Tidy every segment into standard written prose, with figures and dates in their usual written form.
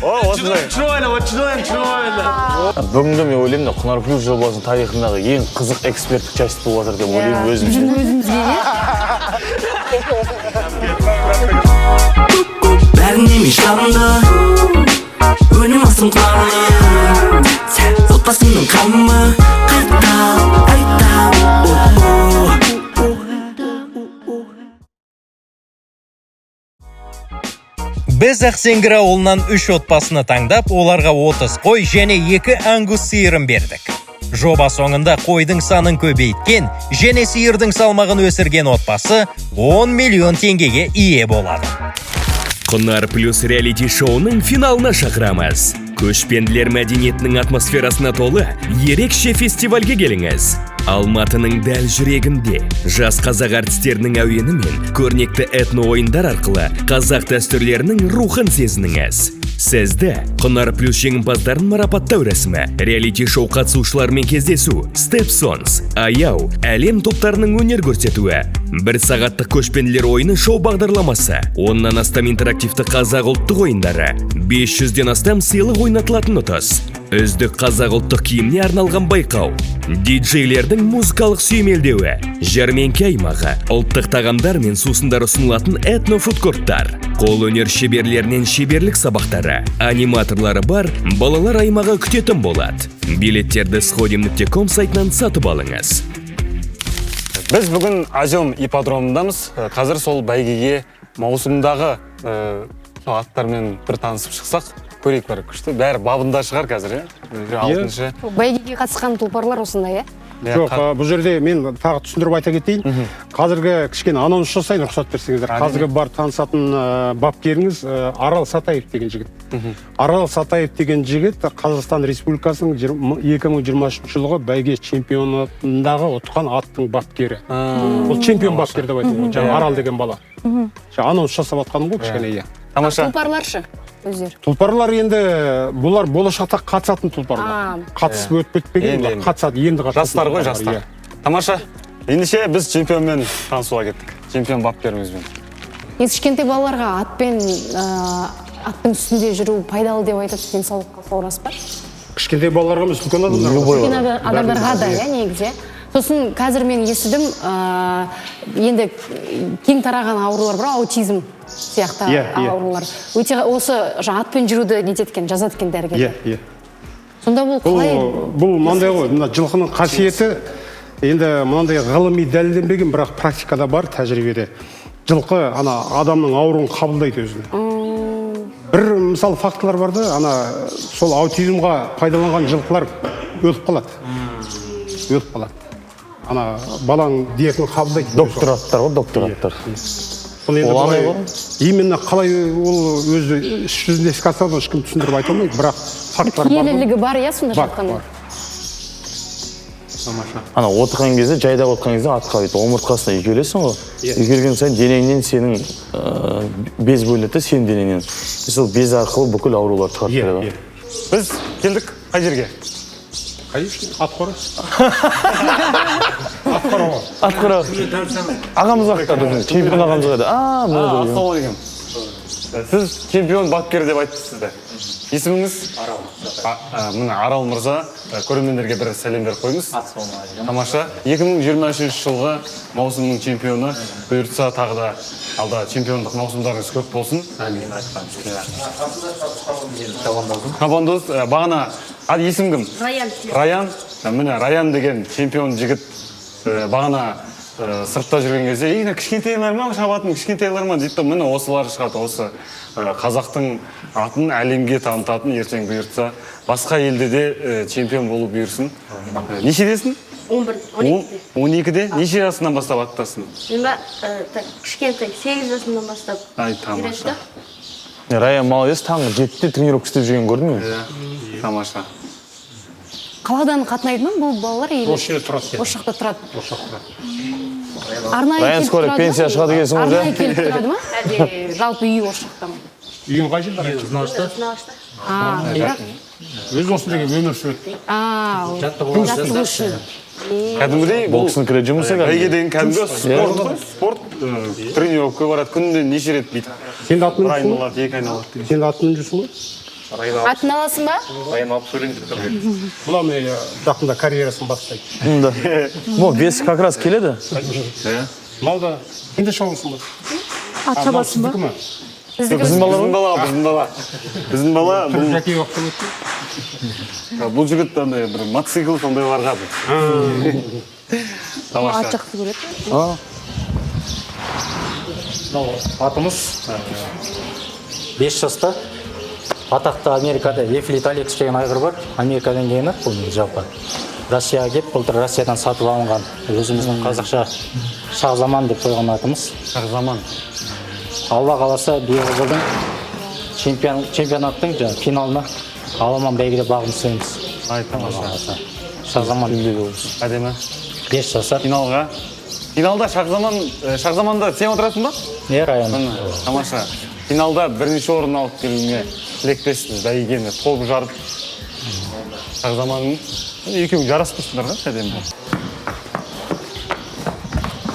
О, осындай. Chiroyli, judayam chiroyli. Бүгінгі, мен ойлаймын, мына Құнар Плюс жобасының тарихындағы ең қызық эксперттік часть болып жатыр деп ойлаймын өзімше. Өзімізге, иә. Бәріне мен жанды, өнім асым құланды. Отбасымның қамы қайта айтам. О. Біз Ақсеңгір ауылынан үш отбасыны таңдап, оларға 30 қой және екі ангус сиырын бердік. Жоба соңында қойдың санын көбейткен және сиырдың салмағын өсірген отбасы 10 миллион теңгеге ие болады. Құнар Плюс реалити шоуының финалына шақырамыз. Көшпенділер мәдениетінің атмосферасына толы ерекше фестивальге келіңіз. Алматының дәл жүрегінде жас қазақ әртістерінің әуені мен көрнекті этно ойындар арқылы қазақ дәстүрлерінің рухын сезініңіз. Сізді Құнар Плюс жеңімпаздарын марапаттау рәсімі, реалити шоу қатысушыларымен кездесу, Step Sons, Аяу, әлем топтарының өнер көрсетуі, бір сағаттық көшпенділер ойыны шоу бағдарламасы, 10-нан астам интерактивті қазақ ұлттық ойындары, 500-ден астам сыйлық ойнатылатын ұтыс, үздік қазақ ұлттық киіміне арналған байқау, диджейлердің музыкалық сүйемелдеуі, жәрмеңке аймағы, ұлттық тағамдар мен сусындар ұсынылатын этно фудкорттар, қол өнер шеберлерінен шеберлік сабақтары, аниматорлары бар балалар аймағы күтетін болады. Билеттерді сходим.ком сайтынан сатып алыңыз. Біз бүгін Азем ипподромындамыз. Қазір сол бәйгеге маусымдағы сол аттармен бір танысып шықсақ, көрейік, бәрі күшті. Бәрі бабында шығар қазір, иә? Алтыншы. Бәйгеге қатысқан тұлпарлар осындай, иә? Иә, Жоқ, бұл жерде мен тағы түсіндіріп айта кетейін. Қазіргі кішкене анонс жасайын, рұқсат берсеңіздер. Қазіргі бар танысатын бапкеріңіз Арал Сатаев деген жігіт. Арал Сатаев деген жігіт Қазақстан Республикасының 2023 жылғы бәйге чемпионатындағы ұтқан аттың бапкері. Ол чемпион бапкер деп айтуға болады. Жаңа Арал деген бала. Жаңа анонс жасап жатқаным ғой кішкене, иә. Тамаша. Тұлпарлар ше өздері? Тұлпарлар енді, бұлар болашақта қатысатын тұлпарлар. Қатысып өтіп кетпеген, Енді, бұлар енді. қатысады, енді қатысатын Жастар ғой, тұлпарлар, жастар. иә. Тамаша. Ендеше біз чемпионмен танысуға кеттік. Чемпион бапкерімізбен. Негізі кішкентай балаларға атпен, аттың үстінде жүру пайдалы деп айтады денсаулыққа, сол рас па? Кішкентай балаларға емес, үлкен адамдарға. Любой. Үлкен адамдарға да, иә, негізі, иә. Сосын қазір мен естідім, енді кең тараған аурулар бар, аутизм сияқты Иә, иә. аурулар. Өте осы жаңа атпен жүруді нетеді екен, жазады екен дәрігерлер. Иә, иә. Сонда бұл Бұл қалай? Бұл мынандай ғой, мына жылқының қасиеті енді мынандай, ғылыми дәлелденбеген, бірақ практикада бар, тәжірибеде. Жылқы ана адамның ауруын қабылдайды өзіне. Бір мысал фактылар бар да, ана сол аутизмға пайдаланған жылқылар өліп қалады. Өліп қалады. Ана баланың дертін қабылдайды. Доктор аттар ғой, доктор аттар. Бұл енді Ол андай былай, ғой. именно қалай ол өзі іс жүзінде іске асады, ешкім түсіндіріп айта алмайды, бірақ фактылар бар ғой. Киелілігі бар, иә, сонда Бар, жылқының? бар. Ана отырған кезде, жайдақ отырған кезде атқа бүйтіп омыртқасына үйкелесің ғой. Үйкелген сайын денеңнен сенің без бөлінеді да, сенің денеңнен. И сол без арқылы бүкіл аурулар шығарып береді ғой. Иә. Біз келдік қай жерге? Конечно, ат қора. Ат қора ғой. Ат қора. Ағамыз қайда, біздің чемпион ағамыз қайда? А, мына жерде. Ассалаумағалейкум. Сіз чемпион бапкер деп айтты сізді. Есіміңіз? Арал. Міне, Арал мырза, көрермендерге бір сәлем беріп қойыңыз. Ассалаумағалейкум. Тамаша. 2023 жылғы маусымның чемпионы. Бұйыртса, тағы да алда чемпиондық маусымдарыңыз көп болсын. Әмин. Шабандоз, бағана, ал есім кім? Раян. Раян. Міне, Раян деген чемпион жігіт, бағана сыртта жүрген кезде, ей, мына кішкентайлар ма шабатын, кішкентайлар ма дейді да, міне, осылар шығады, осы қазақтың атын әлемге танытатын, ертең бұйыртса басқа елде де чемпион болу бұйырсын. Нешедесің? 11, 12-де. 12-де? Неше жасынан бастап аттасың? Мен ба, так, кішкентай, 8 жасымнан бастап Ай, тамаша. үйреттім. Раян молодец, таңғы 7-де тренировка істеп жүрген көрдім мен. Иә, тамаша. Қаладан қатынайды ма бұл балалар или? Осы жерде тұрады. Осы жақта тұрады. Осы жақта тұрады. Арнайы Раян келіп скоро тұрады ма? пенсия шығады екенсің уже. Арнайы келіп тұрады ма? Әлде жалпы үйі осы жақта ма? Үйің қай жерде? Ұзынағашта. А, бірақ Өзі осында келіп өмір сүреді. А, жаттығу үшін. Кәдімгідей бұл Боксының жұмысы бәйге кәдімгі. деген кәдімгі спорт қой, спорт, тренировка барады күніне неше рет бүйтіп. Сен де ат Бір мініп жүрсің айналады, екі айналады ғой? Сен де ат мініп жүрсің ғой? Атын аласың ба? Мынау міне жақында карьерасын бастайды. Да. Мо бес как раз келеді. Мынау да. Сен де шабасың ба? Ат шабасың ба? Сіздікі ма? Біздің бала, біздің бала. Біздің бала Түрі бұл жәкеге ұқсап өтті. Бұл жігіт андай бір мотоцикл сондайларға бір. Ат Тамаша. жақсы көреді. Мынау атымыз 5 жаста. Атақты Америкада Эфлит Алекс деген айғыр бар. Америкадан келген ат бұл негізі жалпы. Россияға келіп, былтыр Россиядан сатып алынған. Өзіміздің қазақша Шахзаман деп қойған атымыз. Шахзаман. Алла қаласа, биылғы жылдың чемпионаттың жаңағы финалына аламан бәйгеде бағын сынаймыз. Ай, тамаша. Шахзаман Әдемі. 5 жасар. Финалға. Финалда Шахзаман, Шахзаманда сен отырасың ба? Не, Раян? Міне, тамаша. Финалда бірінші орын алып келуіңе тілектеспіз. Бәйгені топ жарып. Шахзаманның екеуің жарасып тұрсыңдар ғой, әдемі.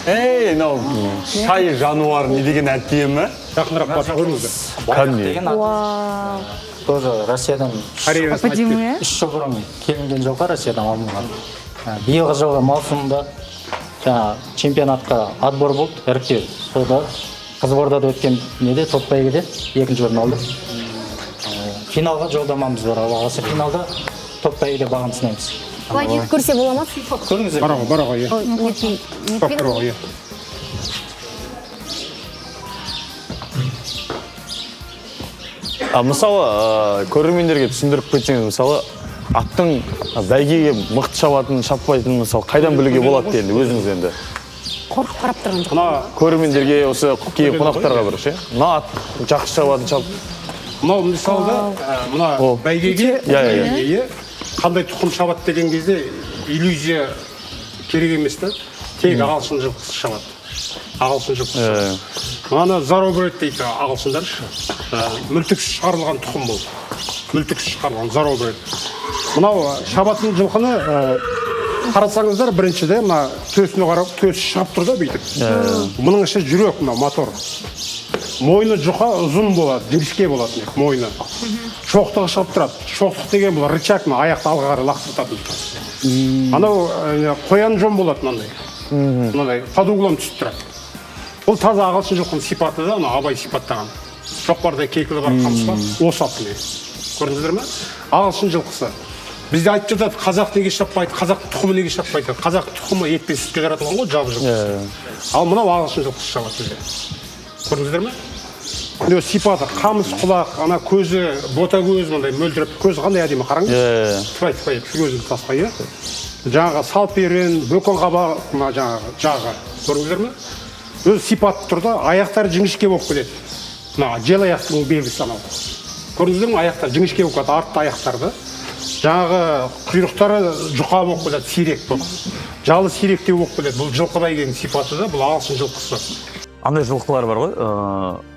Ей, мынау шай жануар не деген әдемі. Жақынырақ барып көріңіздер. Байрақ деген ат. Вау. Тоже Россиядан Карьерасын айтып Әдемі, кет. иә? 3 жыл бұрын келінген жылқы Россиядан алынған. Биылғы жылғы маусымда жаңа чемпионатқа отбор болды, іріктеу. Сонда Қызылордада өткен неде топ бәйгеде екінші орын алдық. Финалға жолдамамыз бар. Алла қаласа, финалда топ бәйгеде бағын сынаймыз. Былай келіп көрсе бола ма? Көріңіздер. Бара ғой, бара ғой, иә. Нетпен- Бара ғой, иә. А мысалы, көрермендерге түсіндіріп кетсеңіз, мысалы, аттың бәйгеге мықты шабатынын, шаппайтынын, мысалы, қайдан білуге болады енді өзіңіз енді? Қорқып қарап тұрған жоқ. Мына Көрермендерге, осы келген қонақтарға бір ше. Мына ат жақсы шабатын шап. Мынау мысалда, мына О. бәйгеге, Иә, иә, иә. бәйгеге қандай тұқым шабады деген кезде иллюзия керек емес та. Тек ағылшын жылқысы шабады. Ағылшын жылқысы шабады. Мынаны thoroughbred дейді ағылшындар. Мүлтіксіз шығарылған тұқым бұл. Мүлтіксіз шығарылған thoroughbred. Мынау шабатын жылқыны қарасаңыздар, біріншіде мына төсіне қарап, төсі шығып тұр да бүйтіп. Мұның іші жүрек, мына мотор. Мойны жұқа, ұзын болады, жіңішке болады міне, мойны. Шоқтығы шығып тұрады. Шоқтық деген бұл рычаг, мына аяқты алға қарай лақтыртатын. Анау қоян жон болады мынандай. Мынандай под углом түсіп тұрады. Бұл таза ағылшын жылқының сипаты да, ана Абай сипаттаған. Шоқпардай кекілі бар, қамыс бар, осы ат міне. Көрдіңіздер ме? Ағылшын жылқысы. Бізде айтып жатады, қазақ неге шаппайды, қазақ тұқымы неге шаппайды. Қазақ тұқымы ет пен сүтке жаратылған ғой, жабы жылқысы. Ал мынау ағылшын жылқысы шабады бізде. Көрдіңіздер ме? Міне сипаты, қамыс құлақ, ана көзі, бота көз мындай мөлдіреп, көзі қандай әдемі, қараңыз. Тыпай, тыпай, көзін таспай, иә. Жаңағы салперін, бөкен қабақ, мына жаңағы жағы. Көрдіңіздер ме? Өзі сипатты тұр да, аяқтары жіңішке болып келеді. Мына жел аяқтың белгісі анау. Көрдіңіздер ме? Аяқтары жіңішке болып келеді, артты аяқтары. Жаңағы құйрықтары жұқа болып келеді, сирек болып. Жалы сиректеу болып келеді. Бұл жылқы бәйгенің сипаты да, бұл ағылшын жылқысы. Андай жылқылар бар ғой,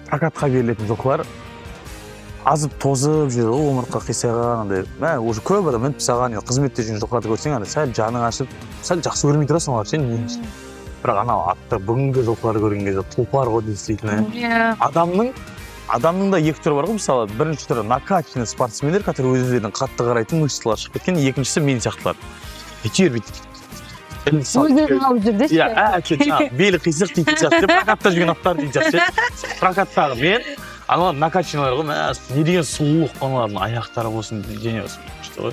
прокатқа берілетін жылқылар азып тозып жүреді ғой, омыртқа қисайған андай. Мә, уже көп адам мініп тастаған, енді қызметте жүрген жылқыларды көрсең, андай сәл жаның ашып, сәл жақсы көрмей тұрасың оларды ше, не үшін. Бірақ анау атты бүгінгі жылқыларды көрген кезде тұлпар ғой действительно. Адамның да екі түрі бар ғой, мысалы, бірінші түрі накачанный спортсмендер, которые өздерін қатты қарайтын, мышцалар шығып кеткен, екіншісі мен сияқтылар. Әйтеуір бүйтіп Өздерін алып жүр деші. Иә, жаңағы белі қисық дейтін сияқты, прокатта жүрген аттар дейтін сияқты. Прокаттағы мен, аналар накачанныйлар ғой, мә, не деген сұлулық аналардың аяқтары болсын, дене болсын, күшті ғой.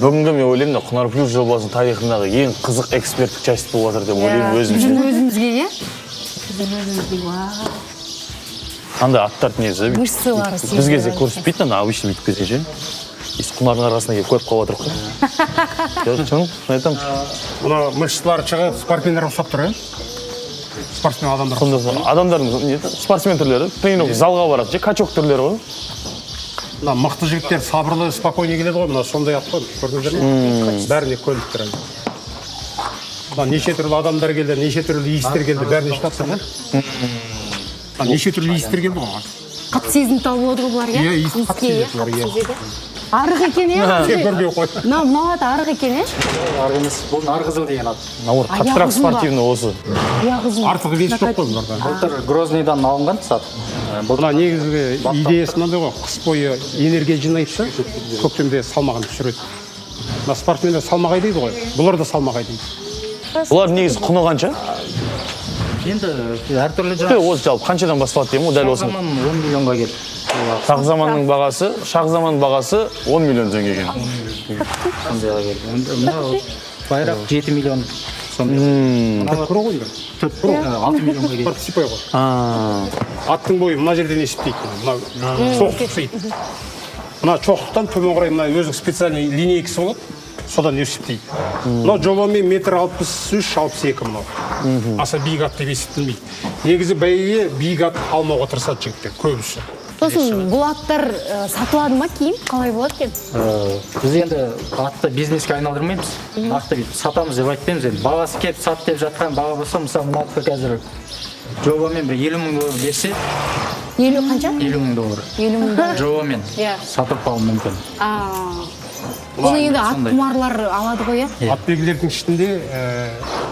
Бүгінгі мен ойлаймын да, Құнар Плюс жобасының тарихындағы ең қызық эксперттік часть болып жатыр деп ойлаймын өзімше. Біздің өзімізге, иә? Біздің өзімізге, вау. Андай аттар негізі бүйтіп Мышцалары бізге сезіліп көрсетпейді, ана обычно бүйтіп келсе ше. Иіс құнардың арасына келіп көріп қалып отырық қой. Жоқ, шын, шын айтамын. Мына мышцалары шығып, спортсмендер ұқсап тұр, иә? Спортсмен адамдар. Сонда адамдардың не еді? Спортсмен түрлері, тренировка залға барады, же, качок түрлері ғой. Мына мықты жігіттер сабырлы, спокойный келеді ғой, мына сондай ат қой, көрдіңіздер ме? Бәріне көніп тұр. Мына неше түрлі адамдар келді, неше түрлі иістер келді, бәріне шыдап тұр ғой. Мына неше түрлі иістер келді ғой. Қатты сезімтал болады ғой бұлар, иә? Иә, иіс қатты Иіске, иә, сезеді бұлар, қатты иә. сезеді. Арық екен, иә? Сен көрмей қой. Мынау ат арық екен, иә? Арық емес, бұл нарқызыл деген ат. Наоборот, қаттырақ спортивный осы. Артық вес жоқ қой бұларда. Былтыр Грозныйдан алынған сат. Мына негізгі идеясы мынандай ғой, қыс бойы энергия жинайды да, көктемде салмағын түсіреді. Мына спортсмендер салмақ айдайды ғой, бұлар да салмақ айдайды. Бұлар негізі құны қанша? Енді әртүрлі жаңа. Осы жалпы қаншадан басталады деймін ғой, дәл осы. Шах заман 10 миллионға келді. Шах заманның бағасы, шах заман бағасы 10 миллион теңге екен. Сондайға келді. Мынау байрақ 7 миллион. Сондай. Төрт ғой енді. 6 миллионға келді. Бір сипай ғой. Аттың бойы мына жерден есептейді. Мына шоқтық дейді. Мына шоқтықтан төмен қарай мына өзінің специальный линейкасы болады. Содан есептейді. Мынау жобамен 1,63 m, 62 мынау. Аса биік ат деп есептелмейді. Негізі бәйгеге биік ат алмауға тырысады жігіттер көбісі. Сосын бұл аттар сатылады ма кейін? Қалай болады екен? Біз енді атты бизнеске айналдырмаймыз. Атты бүйтіп сатамыз деп айтпаймыз енді. Бағасы келіп сат деп жатқан баға болса, мысалы, мына атқа қазір жобамен бір 50 000 доллар берсе, 50 қанша? 50 000 доллар. 50 000 доллар. Жобамен сатып қалуы мүмкін. Бұны енді ат Сондай. құмарлар алады ғой, иә? Атбегілердің ішінде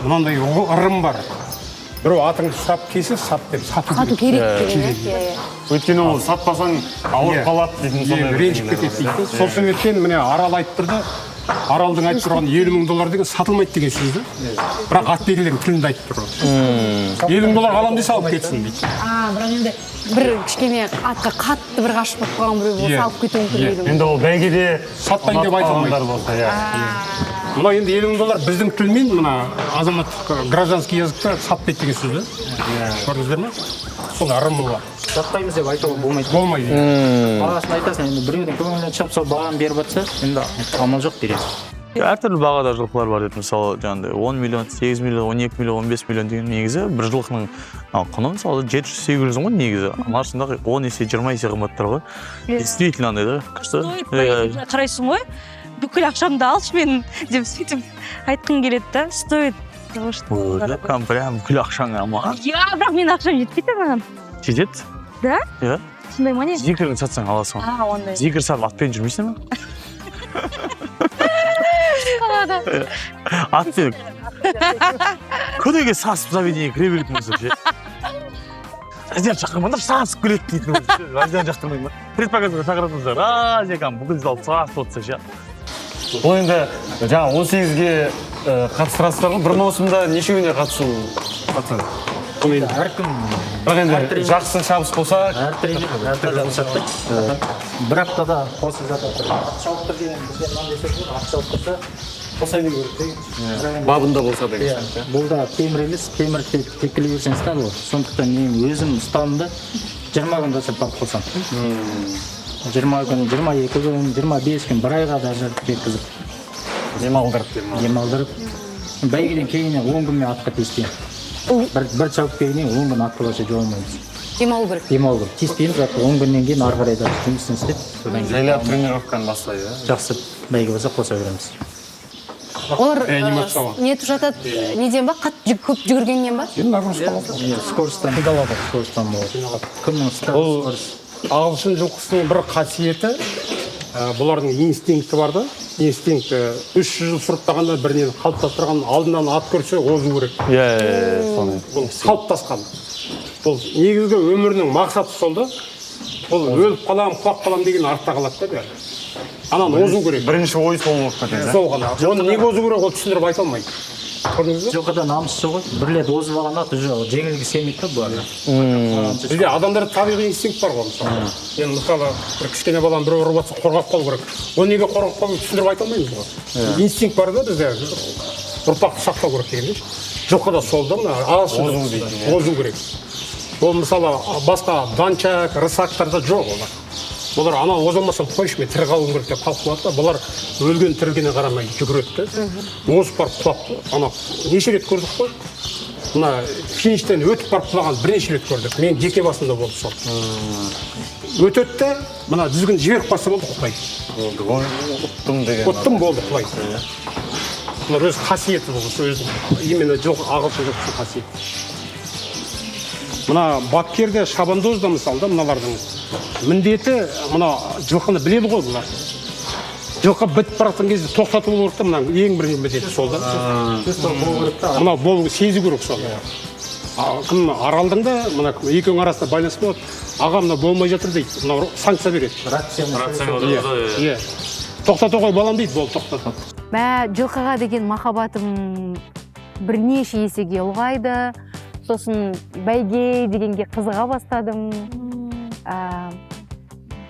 мынандай ырым бар. Біреу атыңды ұстап келсе, сат деп сату Сату керек деген, иә? Иә. Өйткені ол сатпасаң ауырып қалады дейтін сондай бір ренжіп нелер кетеді бар, дейді. Сол себептен міне Арал айтып тұр да, Аралдың айтып тұрған 50 000 доллар деген сатылмайды деген сөз да. Бірақ атбегілердің тілінде айтып тұр. 50 000 доллар аламын десе, алып кетсін дейді. А, бірақ енді бір кішкене атқа қатты бір ғашық болып қалған біреу болса, алып кетуі мүмкін Иә. дейді ғой. Енді ол бәйгеде Сатпайын деп айта алмайды. ұнатпағандар болса, иә. Мынау енді 50 000 доллар біздің тілмен, мына азаматтық гражданский языкта сатпайды деген сөз да. Көрдіңіздер ме? Сол ырымы бар. Сатпаймыз деп айтуға болмайды. Болмайды. Бағасын айтасың, енді біреудің көңілінен шығып сол бағаны беріп жатса, енді амал жоқ, бересің. Әртүрлі бағада жылқылар бар деді, мысалы, жаңағыдай 10 миллион, 8 миллион, 12 миллион, 15 миллион деген. Негізі бір жылқының құны, мысалы, 700-800 мың ғой негізі. Арасында 10 есе, 20 есе қымбаттар ғой. Действительно андай да, күшті. Стоит па, қарайсың ғой, бүкіл ақшамды алшы менің деп сөйтіп айтқың келеді да, стоит того, что Ой, прям, прям бүкіл ақшаңа ма? Иә, бірақ менің ақшам жетпейді маған. Жетеді. Да? Иә. Сондай ма, не? Зикірін сатсаң, аласың ғой. А, ондай. Зикір сатып, атпен жүрмейсің ба? Алады. Атпен күніге сасып заведениеге кіре беретін болса ше, Разияны шақырмаңдар, сасып келеді дейтін болса ше. Разияны жақтырмаймын ба? Предпоказға шақыратын болса, Разия кәдімгі бүкіл зал сасып отырса ше. Бұл енді жаңа 18-ге қатыстырасыздар ғой, бір маусымда нешеуіне қатысу қатысады? Бұл енді Әркім Бірақ енді жақсы шабыс болса, әр тренер әртүрлі қосады да. Бір аптада қосып жатады. Ат шауып тұр деген бізде мынандай сөз бар, ат шауып тұрса, қоса беру керек деген. Бірақ енді бабында болса деген иә, сияқты. бұл да темір емес, темір тепкілей берсең ұстады ғой. Сондықтан мен өзім ұстамды 20 күн жасап барып қосамын. 20 күн, 22 күн, 25 күн, бір айға даже жеткізіп Демалдырып, демалдырып. Демалдырып, бәйгеден кейіннен 10 күн мен атқа тиіспеймін. Бір шауып келгеннен кейін 10 күн атқа вообще жоламаймыз. Демалу керек. Демалу керек, тиіспейміз атқа. 10 күннен кейін ары қарай да жұмысын істеп, содан кейін Жайлап тренировканы бастайды, иә? Жақсы бәйге болса, қоса береміз. Олар Реанимациялау. нетіп жатады, неден ба, қатты көп жүгіргеннен ба? Енді нагрузка алады. Иә, скоростан, скоростан болады, күннің ыстығы, Бұл скорость. ағылшын жылқысының бір қасиеті, бұлардың инстинкті бар да. Инстинкт 300 жыл сұрыптағанда бірінен қалыптастырған, алдынан ат көрсе, озу керек. Иә, иә, соны. Бұл қалыптасқан. Бұл негізгі өмірінің мақсаты сол да. Бұл өліп қаламын, құлап қаламын деген артта қалады да бәрі. Ананы озу керек. Бірінші ой сол болып кетеді. Сол ғана. Оны неге озу керек, ол түсіндіріп айта алмайды. Көрдіңіз бе? Жылқыда намыс жоқ қой. Бір рет озып алған ат уже жеңілгісі келмейді да бұлар. Бізде адамдарда табиғи инстинкт бар ғой, мысалы. Енді, мысалы, бір кішкене баланы біреу ұрып жатса, қорғап қалу керек. Оны неге қорғап қалу, түсіндіріп айта алмаймыз ғой. Инстинкт бар да бізде, ұрпақты сақтау керек дегенде. Жылқыда сол да, мына ағылшын Озу жылқысында. дейтін, иә. Озу керек. Ол, мысалы, басқа дончак, рысактарда жоқ олар. Олар ана оза алмасам, қойшы, мен тірі қалуым керек деп қалып қалады да. Бұлар өлген тірілгеніне қарамай жүгіреді да, озып барып құлап, ана неше рет көрдік қой. Мына фиништен өтіп барып құлаған бірнеше рет көрдік. Мен жеке басымда болды сол. Өтеді де, мына тізгін жіберіп қалса болды, құлайды. Болды ғой, ұттым деген. Ұттым, болды, құлайды. Бұлар өз қасиеті, бұл өзінің именно жылқы, ағылшын жылқысының қасиеті. Мына бапкер де, шабандоз да, мысалы да, мыналардың міндеті мына жылқыны біледі ғой бұлар. Жылқы бітіп бара жатқан кезде тоқтату болу керек та, мына ең бірінші міндеті сол да. Мынау болу, сезу керек соны. Кім, Аралдың да, мына екеуінің арасында байланыс болады. Аға, мына болмай жатыр дейді, мынау санкция береді. Рация. Иә. Тоқтата ғой балам дейді, болды, тоқтатады. Мә, жылқыға деген махаббатым бірнеше есеге ұлғайды. Сосын бәйге дегенге қызыға бастадым.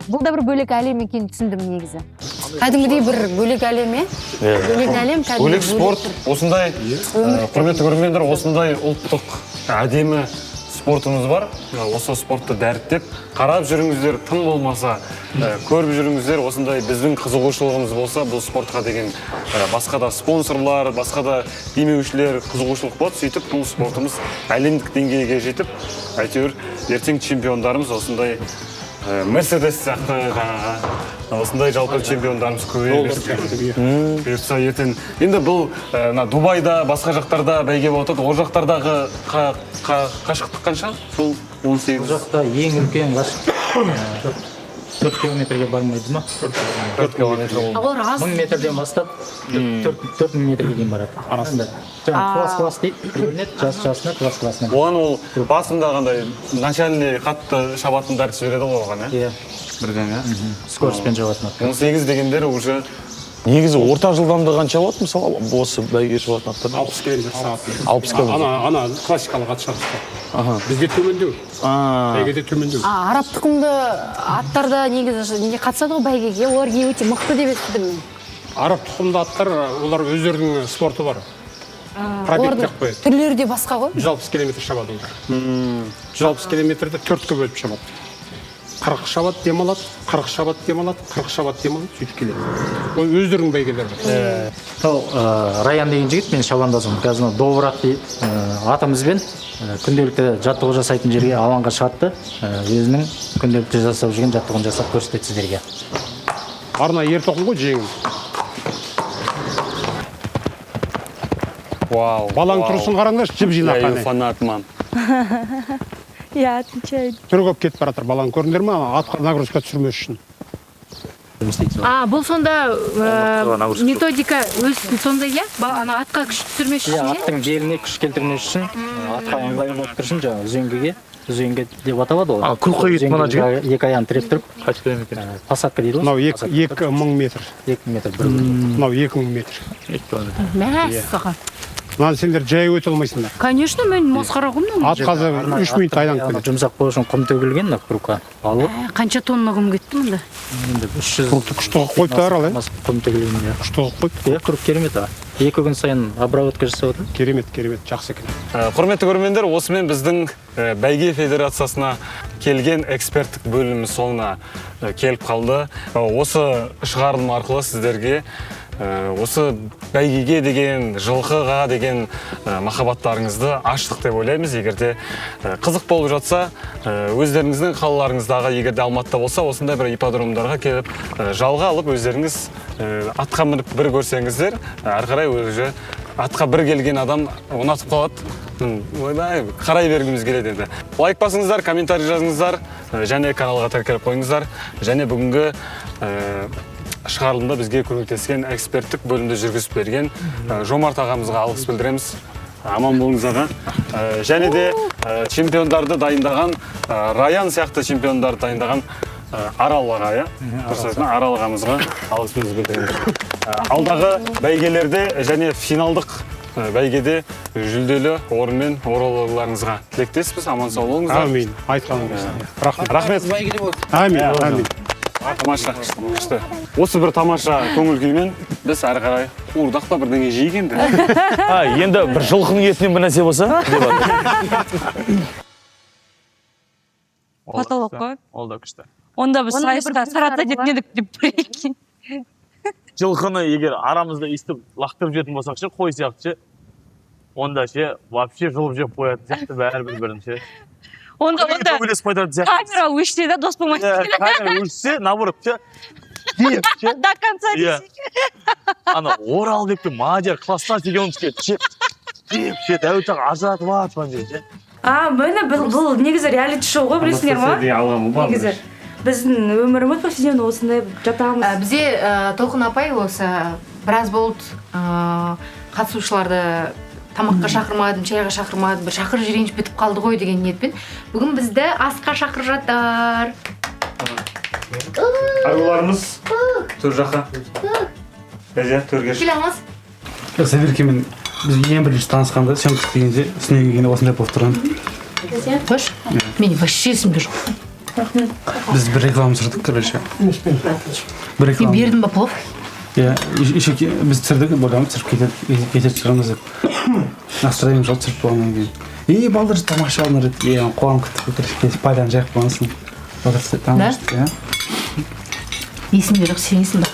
Бұл да бір бөлек әлем екенін түсіндім негізі. Кәдімгідей бір бөлек әлем, е? Бөлек әлем, кәдімгі бөлек спорт осындай. Өмір. Құрметті көрермендер, осындай ұлттық әдемі спортымыз бар. Осы спортты дәріптеп қарап жүріңіздер, тым болмаса көріп жүріңіздер. Осындай біздің қызығушылығымыз болса, бұл спортқа деген басқа да спонсорлар, басқа да демеушілер қызығушылық болады. Сөйтіп бұл спортымыз әлемдік деңгейге жетіп, әйтеуір ертең чемпиондарымыз осындай Мерседес сияқты, жаңағы осындай жалпы чемпиондарымыз көбейе берсін. Бұйыртса, ертең енді бұл мына Дубайда, басқа жақтарда бәйге болып жатады. Ол жақтардағы қашықтық қанша? Сол 18. Бұл жақта ең үлкен қашықтық 4 километрге бармайды ма? 4 километр ол. А олар аз. 1000 метрден бастап 4000 метрге дейін барады. Арасында. Жаңағы класс класс дейді, бөлінеді, жас жасына, класс классына. Оған ол басында қандай начальный қатты шабатындарды жібереді ғой оған, иә? Иә. Бірден, иә? Скоростьпен жабатын ат. 18 дегендер уже. Негізі орта жылдамдығы қанша болады, мысалы, осы бәйге шабатын аттардың? 60 километр сағат. 60 километр. Ана классикалық ат шабыста. Бізде төмендеу. Бәйгеде төмендеу. Араб тұқымды аттарда негізі неге қатысады ғой бәйгеге? Олар өте мықты деп естідім мен. Араб тұқымды аттар, олар өздерінің спорты бар. Пробег деп қояды. Түрлері де басқа ғой. 160 километр шабады олар. 160 километрді 4-ке бөліп шабады. 40 шабады, демалады, 40 шабады, демалады, 40 шабады, демалады, сөйтіп келеді. Ол өздерінің бәйгелері бар. Сол Раян деген жігіт мен шабандозым. Қазір мынау Добрат дейді, атымызбен күнделікті жаттығу жасайтын жерге, алаңға шығады да, өзінің күнделікті жасап жүрген жаттығуын жасап көрсетеді сіздерге. Арнайы ер тоқым ғой, жеңіл. Вау. Балаң тұрысын қараңдаршы, жіп жинақ Я қане. фанат, мам. Я отвечаю. Түрі көп кетіп бара жатыр, баланы көрдіңдер ме? Атқа нагрузка түсірмес үшін. Бұл сонда методика өз сондай, иә? Ана атқа күш түсірмес Иә, үшін, иә? аттың беліне күш келтірмес үшін, атқа ыңғайлы болып тұрсын, жаңағы үзеңгіге, үзеңгі деп аталады ғой. Күлкі кетті мына жігіт. Екі аяғын тіреп тұрып, Қанша километр? Посадка дейді ғой. Мынау 2000 метр. 2000 метр бір күн. Мынау 2000 метр. 2 километр. Мәссаған. Мынаны сендер жай өте алмайсыңдар. Конечно, мен масқара ғой мынау. Ат қазір 3 минут айналып келеді. Жұмсақ болу үшін құм төгілген мына кругқа. Алып. Қанша тонна құм кетті мұнда? Енді 300 Кругты күшті қылып қойыпты Арал, ә? Құм төгілген, иә. Күшті қылып қойыпты. Иә, круг керемет, а. 2 күн сайын обработка жасап отыр. Керемет, керемет, жақсы екен. Құрметті көрермендер, осымен біздің бәйге федерациясына келген эксперттік бөлімі соңына келіп қалды. Осы шығарылым арқылы сіздерге осы бәйгеге деген, жылқыға деген махаббаттарыңызды аштық деп ойлаймыз. Егер де қызық болып жатса, өздеріңіздің қалаларыңыздағы, егер де Алматыда болса, осындай бір ипподромдарға келіп, жалға алып өздеріңіз атқа мініп бір көрсеңіздер, әрі қарай уже атқа бір келген адам ұнатып қалады. Ойбай, қарай бергіміз келеді енді. Лайк басыңыздар, комментарий жазыңыздар, және каналға тіркеліп қойыңыздар. Және бүгінгі шығарылымда бізге көмектескен, эксперттік бөлімді жүргізіп берген Жомарт ағамызға алғыс білдіреміз. Аман болыңыз, аға. Және де чемпиондарды дайындаған, Раян сияқты чемпиондарды дайындаған Арал аға, иә? Дұрыс айтсам, Арал ағамызға алғысымызды білдіреміз. Алдағы бәйгелерде және финалдық бәйгеде жүлделі орынмен оралуларыңызға тілектеспіз. Аман сау болыңыздар. Әмин. Айтқаныңыз келсін. Рахмет. Рахмет. Әмин, әмин. Тамаша, күшті. Осы бір тамаша көңіл күймен біз әрі қарай қуырдақ па бірдеңе жейік енді. Енді бір жылқының етінен бір нәрсе болса, деп жатыр. Потолок қой. Ол да күшті. Онда біз Оның да бір сайысқа плюстары сарата бар. дейтін едік деп прикинь. Жылқыны егер арамызда өйстіп лақтырып жейтін болсақ ше, қой сияқты ше, онда ше вообще жұлып жеп қоятын сияқты бәрі бір бірін ше. Онда онда Төбелесіп қайтатын сияқты. камера өшсе де дос болмайды. Иә, камера өшсе, наоборот ше, деп ше. До конца Иә. десек. Ана Оралбек пен Мадияр класстас екеуміз келді ше. Деп ше, Дәуіт аға ажыратып алады ана жерде ше. А, міне бұл негізі реалити шоу ғой, білесіңдер ма? Алған Негізі. Біздің өміріміз повседневно осындай, жатамыз. Бізде Толқын апай осы біраз болды, қатысушыларды тамаққа шақырмадым, шайға шақырмадым, бір шақырып жіберейінші, бітіп қалды ғой деген ниетпен бүгін бізді асқа шақырып жатыр. Аруларымыз төр жаққа. Әже, төрге. Келе алмас. Сабиркемен біз ең бірінші танысқанда, съемка істегенде, үстіне келгенде осындай болып тұрған. Қош, мен вообще есімде жоқ. Рахмет. Біз бір реклама түсірдік, короче. Бір реклама. Мен бердім ба плов? Иә, еще біз түсірдік, ойланып түсіріп кететін шығармыз деп. Настроением жоқ, түсіріп болғаннан кейін. Ей, балдар тамақ іше алыңдар деді. Е, қуанып кеттік, короче, кетіп пайданы жайып болған соң. Балдар тамақ ішті, иә. Есімде жоқ, сенесің ба?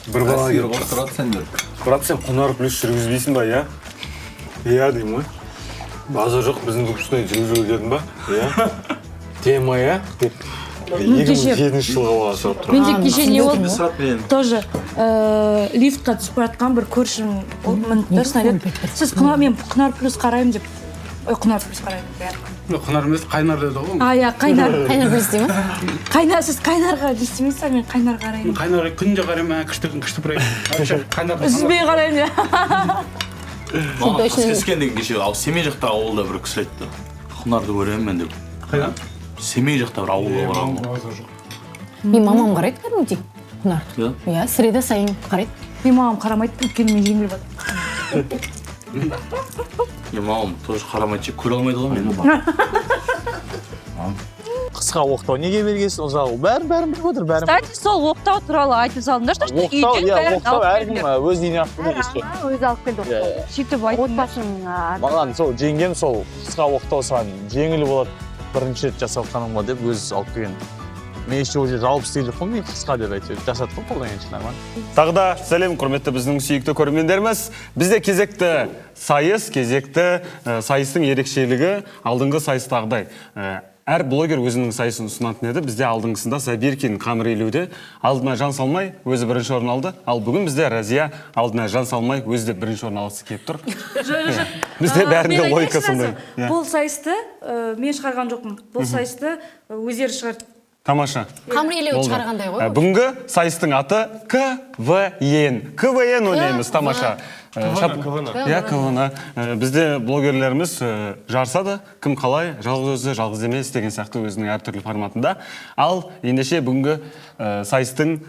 Бір бала келіп сендер. Брат, сен Құнар плюс жүргізбейсің ба, иә? Иә деймін ғой. Базар жоқ, біздің выпускной жүргізу дедім ба? Иә. Тема, иә? Деп. 2007 жылғы бала сұрап тұр. Менде кеше не болды? Тоже лифтқа түсіп бара жатқан бір көршім мінді да, сосын айтады, сіз Құнар, мен Құнар плюс қараймын деп. Ой, Құнар плюс қараймын деп. Құнар емес, Қайнар деді ғой. А, иә, Қайнар. Қайнар плюс дей ма? Қайнар, сіз Қайнарға не істемейсіз ба? Мен Қайнар қараймын. Қайнар күнде қараймын, күшті күшті проект. Қайнар. Үзбей қараймын, иә. Маған Қаскескен деген кеше, ал Семей жақта ауылда бір кісі айтты. Құнарды көремін мен деп. Қайда? Семей жақта бір ауылға барған. Мен мамам қарайды кәдімгідей Құнар. Иә, среда сайын қарайды. Мен мамам қарамайды, өйткені мен жеңіл батамын. Мен мамам тоже қарамайды, көре алмайды ғой мені. Қысқа оқтау неге бергенсің, ұзақ? Бәрін біліп отыр, бәрін. Кстати, сол оқтау туралы айтып салдыңдар, что Оқтау, үйден иә, бәрін оқтау алып әркім келіңдер. өз үйіне алып келді ғой. Өзі алып келді оқтау. Сөйтіп айтып. Отбасының Маған сол жеңгем сол қысқа оқтау саған жеңіл болады, бірінші рет жасап жатқаным ғой деп өзі алып келген. Мен еще уже жауап істеген жоқпын, мен қысқа деп әйтеуір жасадық қой қолдан келгенше, нормально. Тағы да сәлем, құрметті біздің сүйікті көрермендеріміз. Бізде кезекті сайыс, кезекті сайыстың ерекшелігі алдыңғы сайыстағыдай. Әр блогер өзінің сайысын ұсынатын еді. Бізде алдыңғысында Сабиркин қамыр илеуде алдына жан салмай өзі бірінші орын алды. Ал бүгін бізде Разия алдына жан салмай өзі де бірінші орын алғысы келіп тұр. Бізде бәрінде логика сондай. Бұл сайысты мен шығарған жоқпын. Бұл сайысты өздері шығарды. Тамаша. Қамыр илеуді шығарғандай ғой. Бүгінгі сайыстың аты КВН. КВН ойнаймыз, тамаша. КВН. Иә, КВН. Бізде блогерлеріміз жарысады, кім қалай, жалғыз өзі, жалғыз емес деген сияқты өзінің әртүрлі форматында. Ал ендеше бүгінгі сайыстың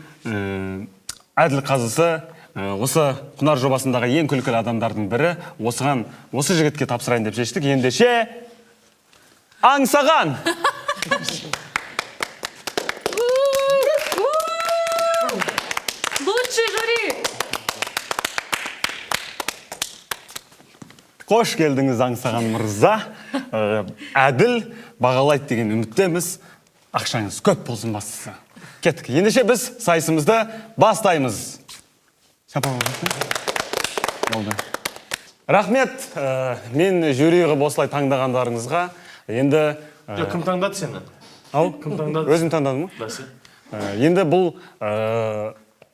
әділ қазысы осы Құнар жобасындағы ең күлкілі адамдардың бірі, осыған осы жігітке тапсырайын деп шештік. Ендеше Аңсаған. Лучший жюри! Қош келдіңіз, Аңсаған мырза. Әділ бағалайды деген үміттеміз. Ақшаңыз көп болсын бастысы. Кеттік. Ендеше біз сайысымызды бастаймыз. Болды. Рахмет. Мен жюри қылып осылай таңдағандарыңызға. Енді кім таңдады сені? Ау? Кім таңдады? Өзім таңдадым ғой. Енді бұл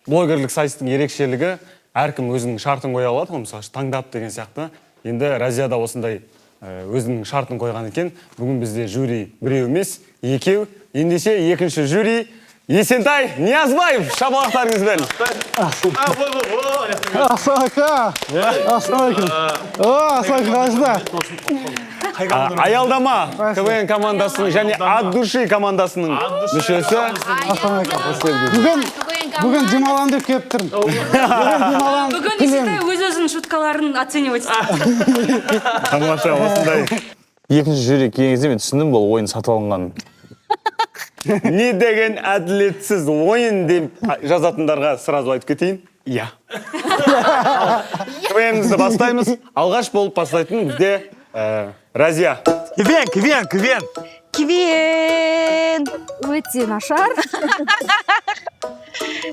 блогерлік сайыстың ерекшелігі, әркім өзінің шартын қоя алады ғой, мысалы, таңдап деген сияқты. Енді Разия да осындай өзінің шартын қойған екен. Бүгін бізде жюри біреу емес, екеу. Ендеше екінші жюри Есентай Ниязбаев, шапалақтарыңызбен. Ассалаумағалейкум. Ассалаумағалейкум. Аялдама КВН командасының және От души командасының мүшесі. Бүгін демаламын деп келіп тұрмын. Бүгін Есентай өз өзінің шуткаларын оценивать. Тамаша, осындай. Екінші жюри келген кезде мен түсіндім, бұл ойын сатып алынғанын. Не деген әділетсіз ойын деп жазатындарға сразу айтып кетейін. Иә. КВН-імізді бастаймыз. Алғаш болып бастайтын бізде Разия. КВН, КВН, КВН. КВН. Өте нашар.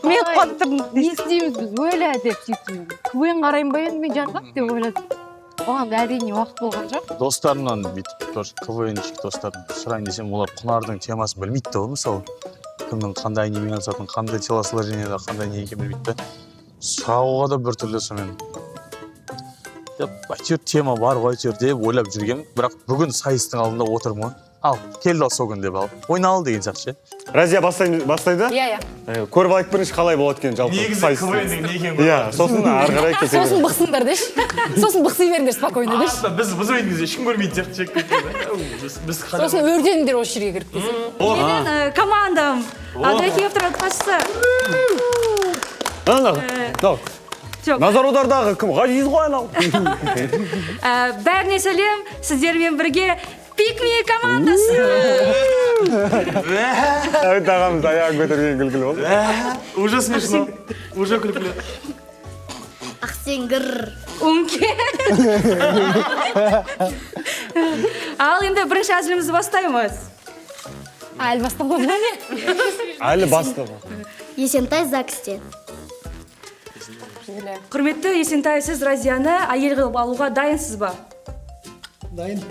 Мен қуанып. Не істейміз біз, өлә деп сөйтіп. КВН қараймын ба енді мен жатып деп ойладым. Оған әрине уақыт болған жоқ. Достарымнан бүйтіп тоже КВНщик достарым сұрайын десем, олар Құнардың темасын білмейді де ғой, мысалы. Кімнің қандай немен айналысатынын, қандай телосложениеда, қандай не екенін білмейді де. Сұрауға да біртүрлі сонымен. Деп, әйтеуір тема бар ғой әйтеуір деп ойлап жүргенмін. Бірақ бүгін сайыстың алдында отырмын ғой. Ал келді, ал сол күн деп, ал ойналы деген сияқты ше. Разия бастайды. Иә, иә. Көріп алайық бірінші, қалай болады екен жалпы. Негізі Сайыс. КВН деген не екенін көріп. Иә, сосын ары қарай кете Сосын береміз. бықсыңдар деші. Сосын бықси беріңдер спокойно деші. Артта біз ойнайтын кезде ешкім көрмейтін сияқты ше. Біз Сосын өртеніңдер осы жерге кіріп десең. Менің командам Абдрахимовтар отбасысы. Ана, мынау. Жоқ. Назар аудардағы кім? Ғазиз ғой анау. Бәріне сәлем, сіздермен бірге Пикми командасы. Дәуіт ағамыз аяғын көтерген күлкілі болды. Уже смешно. Уже күлкілі. Ақсеңгір. Өңке. Ал енді бірінші әзілімізді бастаймыз. Әлі бастамады ма не? Әлі басты. Есентай ЗАГСте. Құрметті Есентай, сіз Разияны әйел қылып алуға дайынсыз ба? Дайын.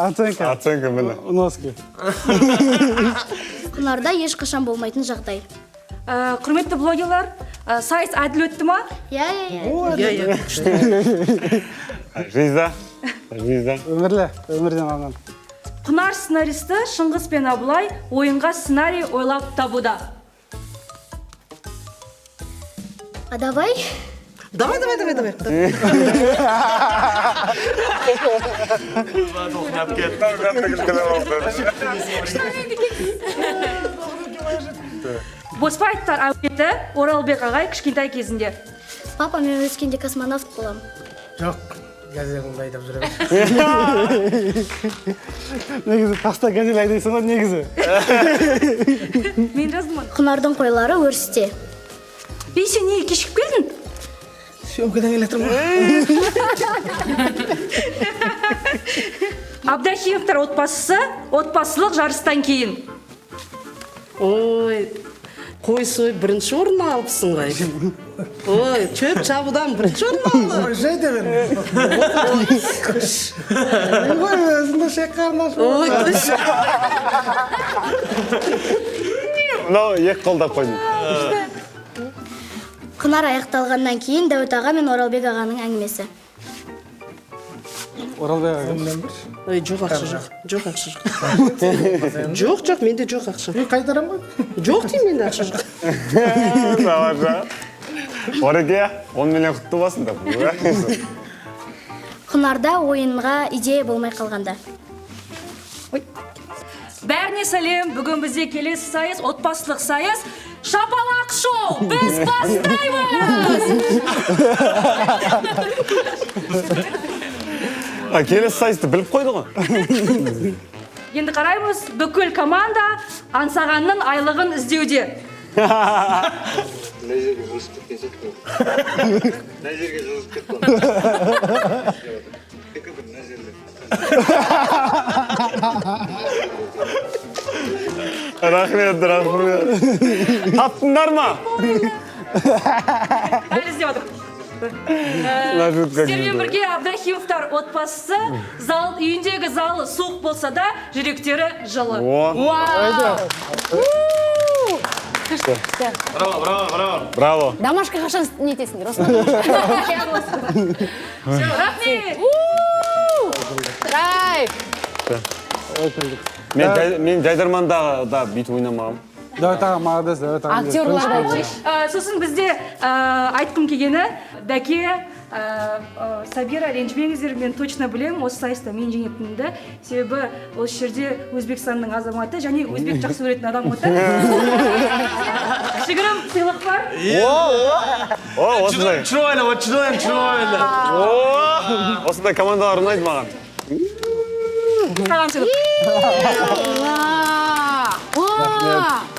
Оценка. Оценка міне. Носки. Құнарда ешқашан болмайтын жағдай. Құрметті блогерлар, сайыс әділ өтті ма? Иә, иә, иә. Жиза. Жиза. Өмірлі, өмірден алған. Құнар сценаристі Шыңғыс пен Абылай ойынға сценарий ойлап табуда. А давай? Давай, давай, давай, давай. Боспаевтар әулеті Оралбек ағай кішкентай кезінде. Папа, мен өскенде космонавт боламын. Жоқ, газелімді айдап жүремін. Негізі таста газель айдайсың ғой негізі. Мен жаздым оны. Құнардың қойлары өрісте. Бей, сен неге кешігіп келдің? Съемкадан келе жатырмын ғой. Абдахимовтар отбасысы отбасылық жарыстан кейін. Ой, қой сойып бірінші орын алыпсың ғой. Ой, шөп шабудан бірінші орын алды. Ой, жай деп едім. Ой, өзіңде шек қарындаш. Ой, күш. Мынау екі қолдап қойдым. Құнар аяқталғаннан кейін Дәуіт аға мен Оралбек ағаның әңгімесі. Оралбек аға. Ой, жоқ ақша жоқ. Жоқ ақша жоқ. Жоқ, жоқ, менде жоқ ақша. Мен қайтарам ғой. Жоқ деймін, менде ақша жоқ. Тамаша. Ореке, 10 миллион құтты болсын деп. Құнарда ойынға идея болмай қалғанда. Бәріне сәлем, бүгін бізде келесі сайыс, отбасылық сайыс, Шапалақ шоу, біз бастаймыз! Келесі сайысты біліп қойды ғой. Енді қараймыз, бүкіл команда Аңсағанның айлығын іздеуде. Мына жерге жылжып кеткен сияқты. Мына жерге жылжып кетті. Мына жерде. Рахмет, рахмет. Таптыңдар ма? Әлі іздеп жатыр. Сіздермен бірге Абдрахимовтар отбасысы, зал, үйіндегі залы суық болса да, жүректері жылы. Вау! Браво, браво, браво. Браво. Домашка қашан нетесіңдер? Рахмет! Драйв! Мен жайдарманда да бүйтіп ойнамағам. Дәуіт аға, молодец, Дәуіт аға. Актерлар да айтшы. Сосын бізде айтқым келгені, Дәке, Сабира, ренжімеңіздер, мен точно білемін, осы сайыста мен жеңетінімді. Себебі осы жерде Өзбекстанның азаматы және өзбек жақсы көретін адам отыр. Кішігірім сыйлық бар. О, осындай. Чырайлы, чырайлы, чырайлы. Осындай командалар ұнайды маған. Саған сыйлық.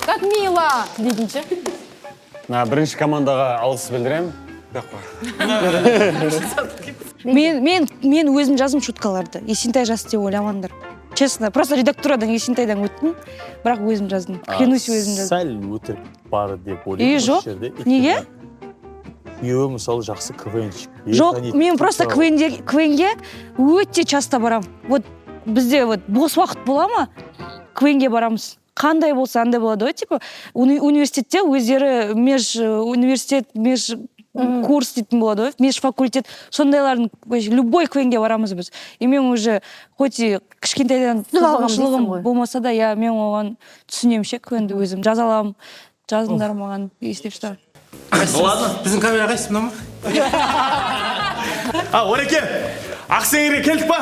Как мило! Дейтінші. Бірінші командаға алғыс білдіремін. Мен өзім жаздым шуткаларды. Есентай жазды деп ойламаңдар. Честно, просто редактурадан Есентайдан өттім, бірақ өзім жаздым. Клянусь, өзім жаздым. Сәл өтірік бар деп ойлаймын. Жоқ. Неге? Күйеуі мысалы жақсы КВНщик. Жоқ, мен просто КВНге өте часто барам. Вот бізде вот бос уақыт бола ма? КВНге барамыз. Қандай болса, андай болады ғой, типа, университетте өздері меж университет, меж курс дейтін болады ғой, межфакультет, сондайлардың вообще любой КВНге барамыз біз. И мен уже хоть и кішкентайдан Түсініп алғанмын дейсің қызығушылығым ғой. болмаса да, иә, мен оған түсінемін ше. КВНді өзім жаза аламын, жазыңдар маған, если что. Ну ладно. Біздің камера қайсысы, мынау ма? А, Ореке, Ақсеңгірге келдік па?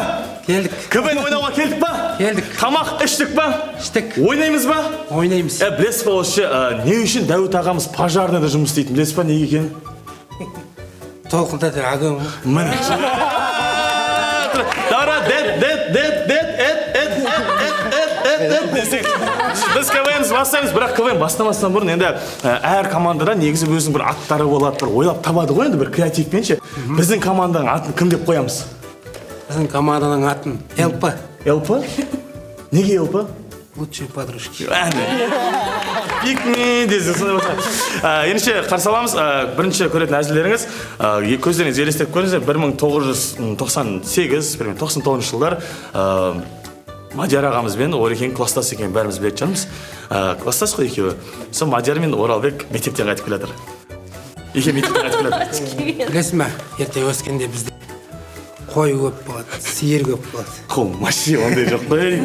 Келдік. КВН ойнауға келдік па? Келдік. Тамақ іштік па? Іштік. Ойнаймыз ба? Ойнаймыз. Е, білесіз ба, осы не үшін Дәуіт ағамыз пожарныйда жұмыс істейтінін білесіз ба, неге екенін? Толқынта огонь. Міне. Дара, дет, дет, дет, дет, эт, эт, эт, эт, эт, эт, эт десек. Біз КВН бастаймыз, бірақ КВН бастамастан бұрын енді әр командада негізі өзінің бір аттары болады, бір ойлап табады ғой енді бір креативпен ше. Біздің команданың атын кім деп қоямыз? Біздің команданың атын ЛП. ЛП? Неге ЛП? Лучшие подружки. Әне. Пикми десең сондай болса. Ендеше қарсы аламыз. Бірінші көретін әзілдеріңіз, көздеріңіз елестетіп көріңіздер, 1998, 1999 жылдар Мадияр ағамыз бен Орекең класстас екенін бәріміз білетін шығармыз. Класстас қой екеуі. Сол Мадияр мен Оралбек мектептен қайтып келе жатыр. Екеуі мектептен қайтып келе жатыр. Білесің ба, ерте өскенде бізде қой көп болады, сиыр көп болады. Қой, ондай жоқ қой.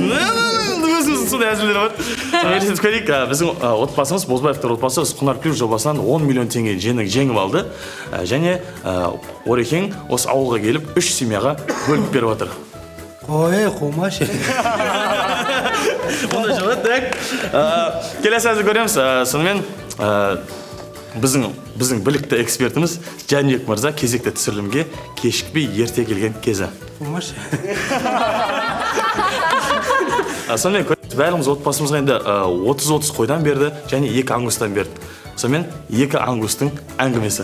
Өзіміздің сондай әзілдер бар. Елестетіп көрейік, біздің отбасымыз, Бозбаевтар отбасы, осы Құнар Плюс жобасынан 10 миллион теңге жеңіп алды. Және Орекең осы ауылға келіп, үш семьяға бөліп беріп жатыр. Қой, қумашы. Ондай жоқ, так. Келесі әзіл көреміз. Сонымен біздің білікті экспертіміз Жәнібек мырза кезекті түсірілімге кешікпей ерте келген кезі. Қумашы. Сонымен бәріміз отбасымызға енді 30-30 қойдан берді және 2 ангустан берді. Сонымен 2 ангустың әңгімесі.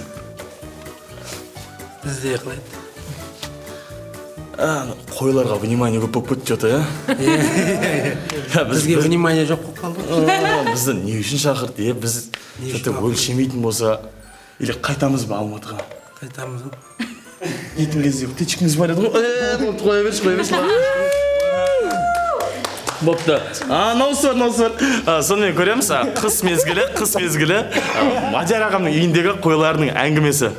Бізде қалай? Қойларға внимание көп болып кетті что-то, иә? Бізге внимание жоқ болып қалды. Бізді не үшін шақырды, е? Біз что-то өлшемейтін болса, или қайтамыз ба Алматыға? Қайтамыз ба? Дейтін кезде птичкаңыз бар еді ғой. Болды, қоя берші, қоя берші. Бопты. Наусы бар, наусы бар. Сонымен көреміз, қыс мезгілі, қыс мезгілі. Мадияр ағамның үйіндегі қойларының әңгімесі.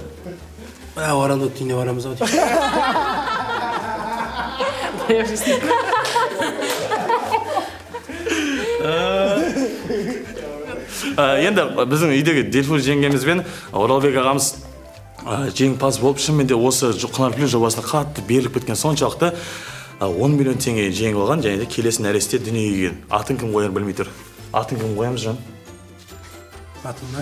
Оралбек үйіне барамыз ау деймін. Енді біздің үйдегі Дельфуз жеңгеміз бен Оралбек ағамыз жеңімпаз болып, шынымен де осы Құнар Плюс жобасына қатты беріліп кеткен соншалықты 10 миллион теңге жеңіп алған және де келесі нәресте дүниеге келген. Атын кім қоярын білмей тұр. Атын кім қоямыз, жан? Атын ба?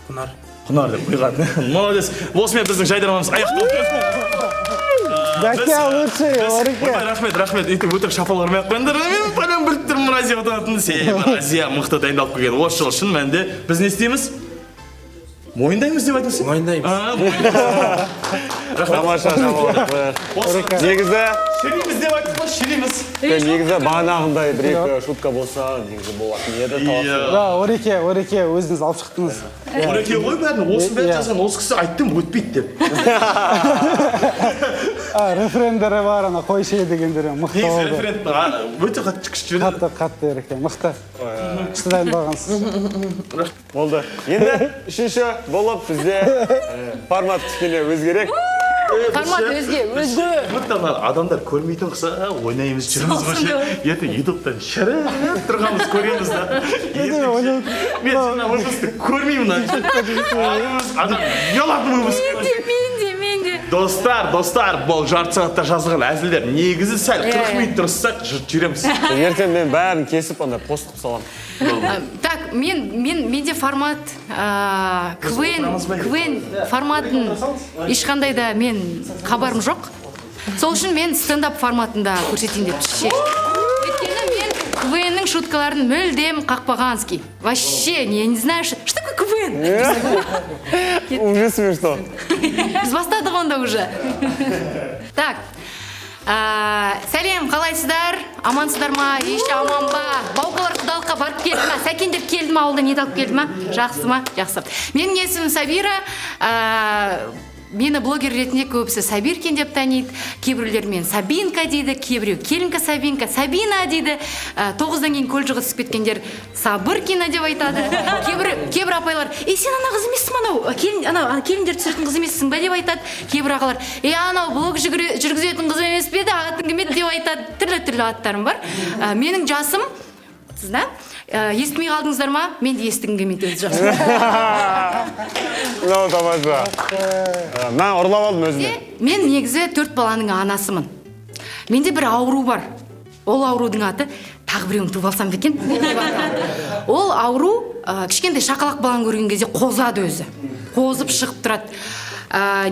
Құнар. Құнар деп қойған. Молодец. Осымен біздің жайдарманымыз аяқталды. Дәке, лучший, Ореке. Рахмет, рахмет. Өйтіп өтірік шапалақ ұрмай ақ қойыңдар. Мен пәлен біліп тұрмын, Разия ұтатынын. Себебі Разия мықты дайындалып келген. Осы жолы шын мәнінде біз не істейміз? Мойындаймыз деп айтыңыз. Мойындаймыз. Рахмет. Тамаша, тамаша. Негізі шериміз деп айттық қой, шериміз. Негізі бағанағындай бір-екі шутка болса, негізі болатын еді, таласы. Да, Ореке, Ореке, өзіңіз алып шықтыңыз. Ореке ғой бәрін, осының бәрін жазған, осы кісі айттым, өтпейді деп. Референдері бар, ана қой ше дегендері мықты Негізі болды. референдті өте қатты күшті жіберді. Қатты, қатты Ореке, мықты. Күшті дайындалғансыз. Болды. Енді үшінші болып бізде формат кішкене өзгерек. Формат өзге, өзге. Вот ана адамдар көрмейтін қылса, ойнаймыз, жүрміз ғой ше. Ертең ютубтан шіріп тұрғанымыз көреміз да. Мен жаңа выпускты көрмеймін мына. Адам ұялатын выпуск. Мен де, мен де. Достар, достар, бұл жарты сағатта жазылған әзілдер негізі сәл 40 минут тұрсақ жұрт жүреміз. Ертең мен бәрін кесіп андай пост қылып саламын. Так, менде формат, КВН форматын ешқандай да мен хабарым жоқ. Сол үшін мен стендап форматында көрсетейін деп шештім. Өйткені мен КВН-нің шуткаларын мүлдем қақпағанский. Вообще, я не знаю, что такое КВН? Уже смешно. Біз бастадық онда уже. Так, сәлем, қалайсыздар? Амансыздар ма? Еш аман ба? Баукалар құдалыққа барып келді ма? Сәкендер келді ма? Ауылдан ет алып келді ма? Жақсы ма? Жақсы. Менің есімім Сабира. Мені блогер ретінде көбісі Сабиркин деп таниды, кейбіреулер мен Сабинка дейді, кейбіреу Келінка Сабинка, Сабина дейді. 9-дан кейін колледжге түсіп кеткендер Сабыркина деп айтады. Кейбір апайлар: «Ей, сен ана қыз емессің ба, анау келін, анау келіндер түсіретін қыз емессің ба?» – деп айтады. Кейбір ағалар: «Ей, анау блог жүргізетін қыз емес пе еді, атың кім еді?» – деп айтады. Түрлі-түрлі аттарым бар. Менің жасым 30-да. Естімей қалдыңыздар ма? Мен де естігім келмейді өз жасым. Мынау тамаша. Мен ұрлап алдым өзіме. Мен негізі төрт баланың анасымын. Менде бір ауру бар. Ол аурудың аты «тағы біреуін туып алсам ба екен» деп аталады. Ол ауру кішкентай шақалақ баланы көрген кезде қозады өзі. Қозып шығып тұрады.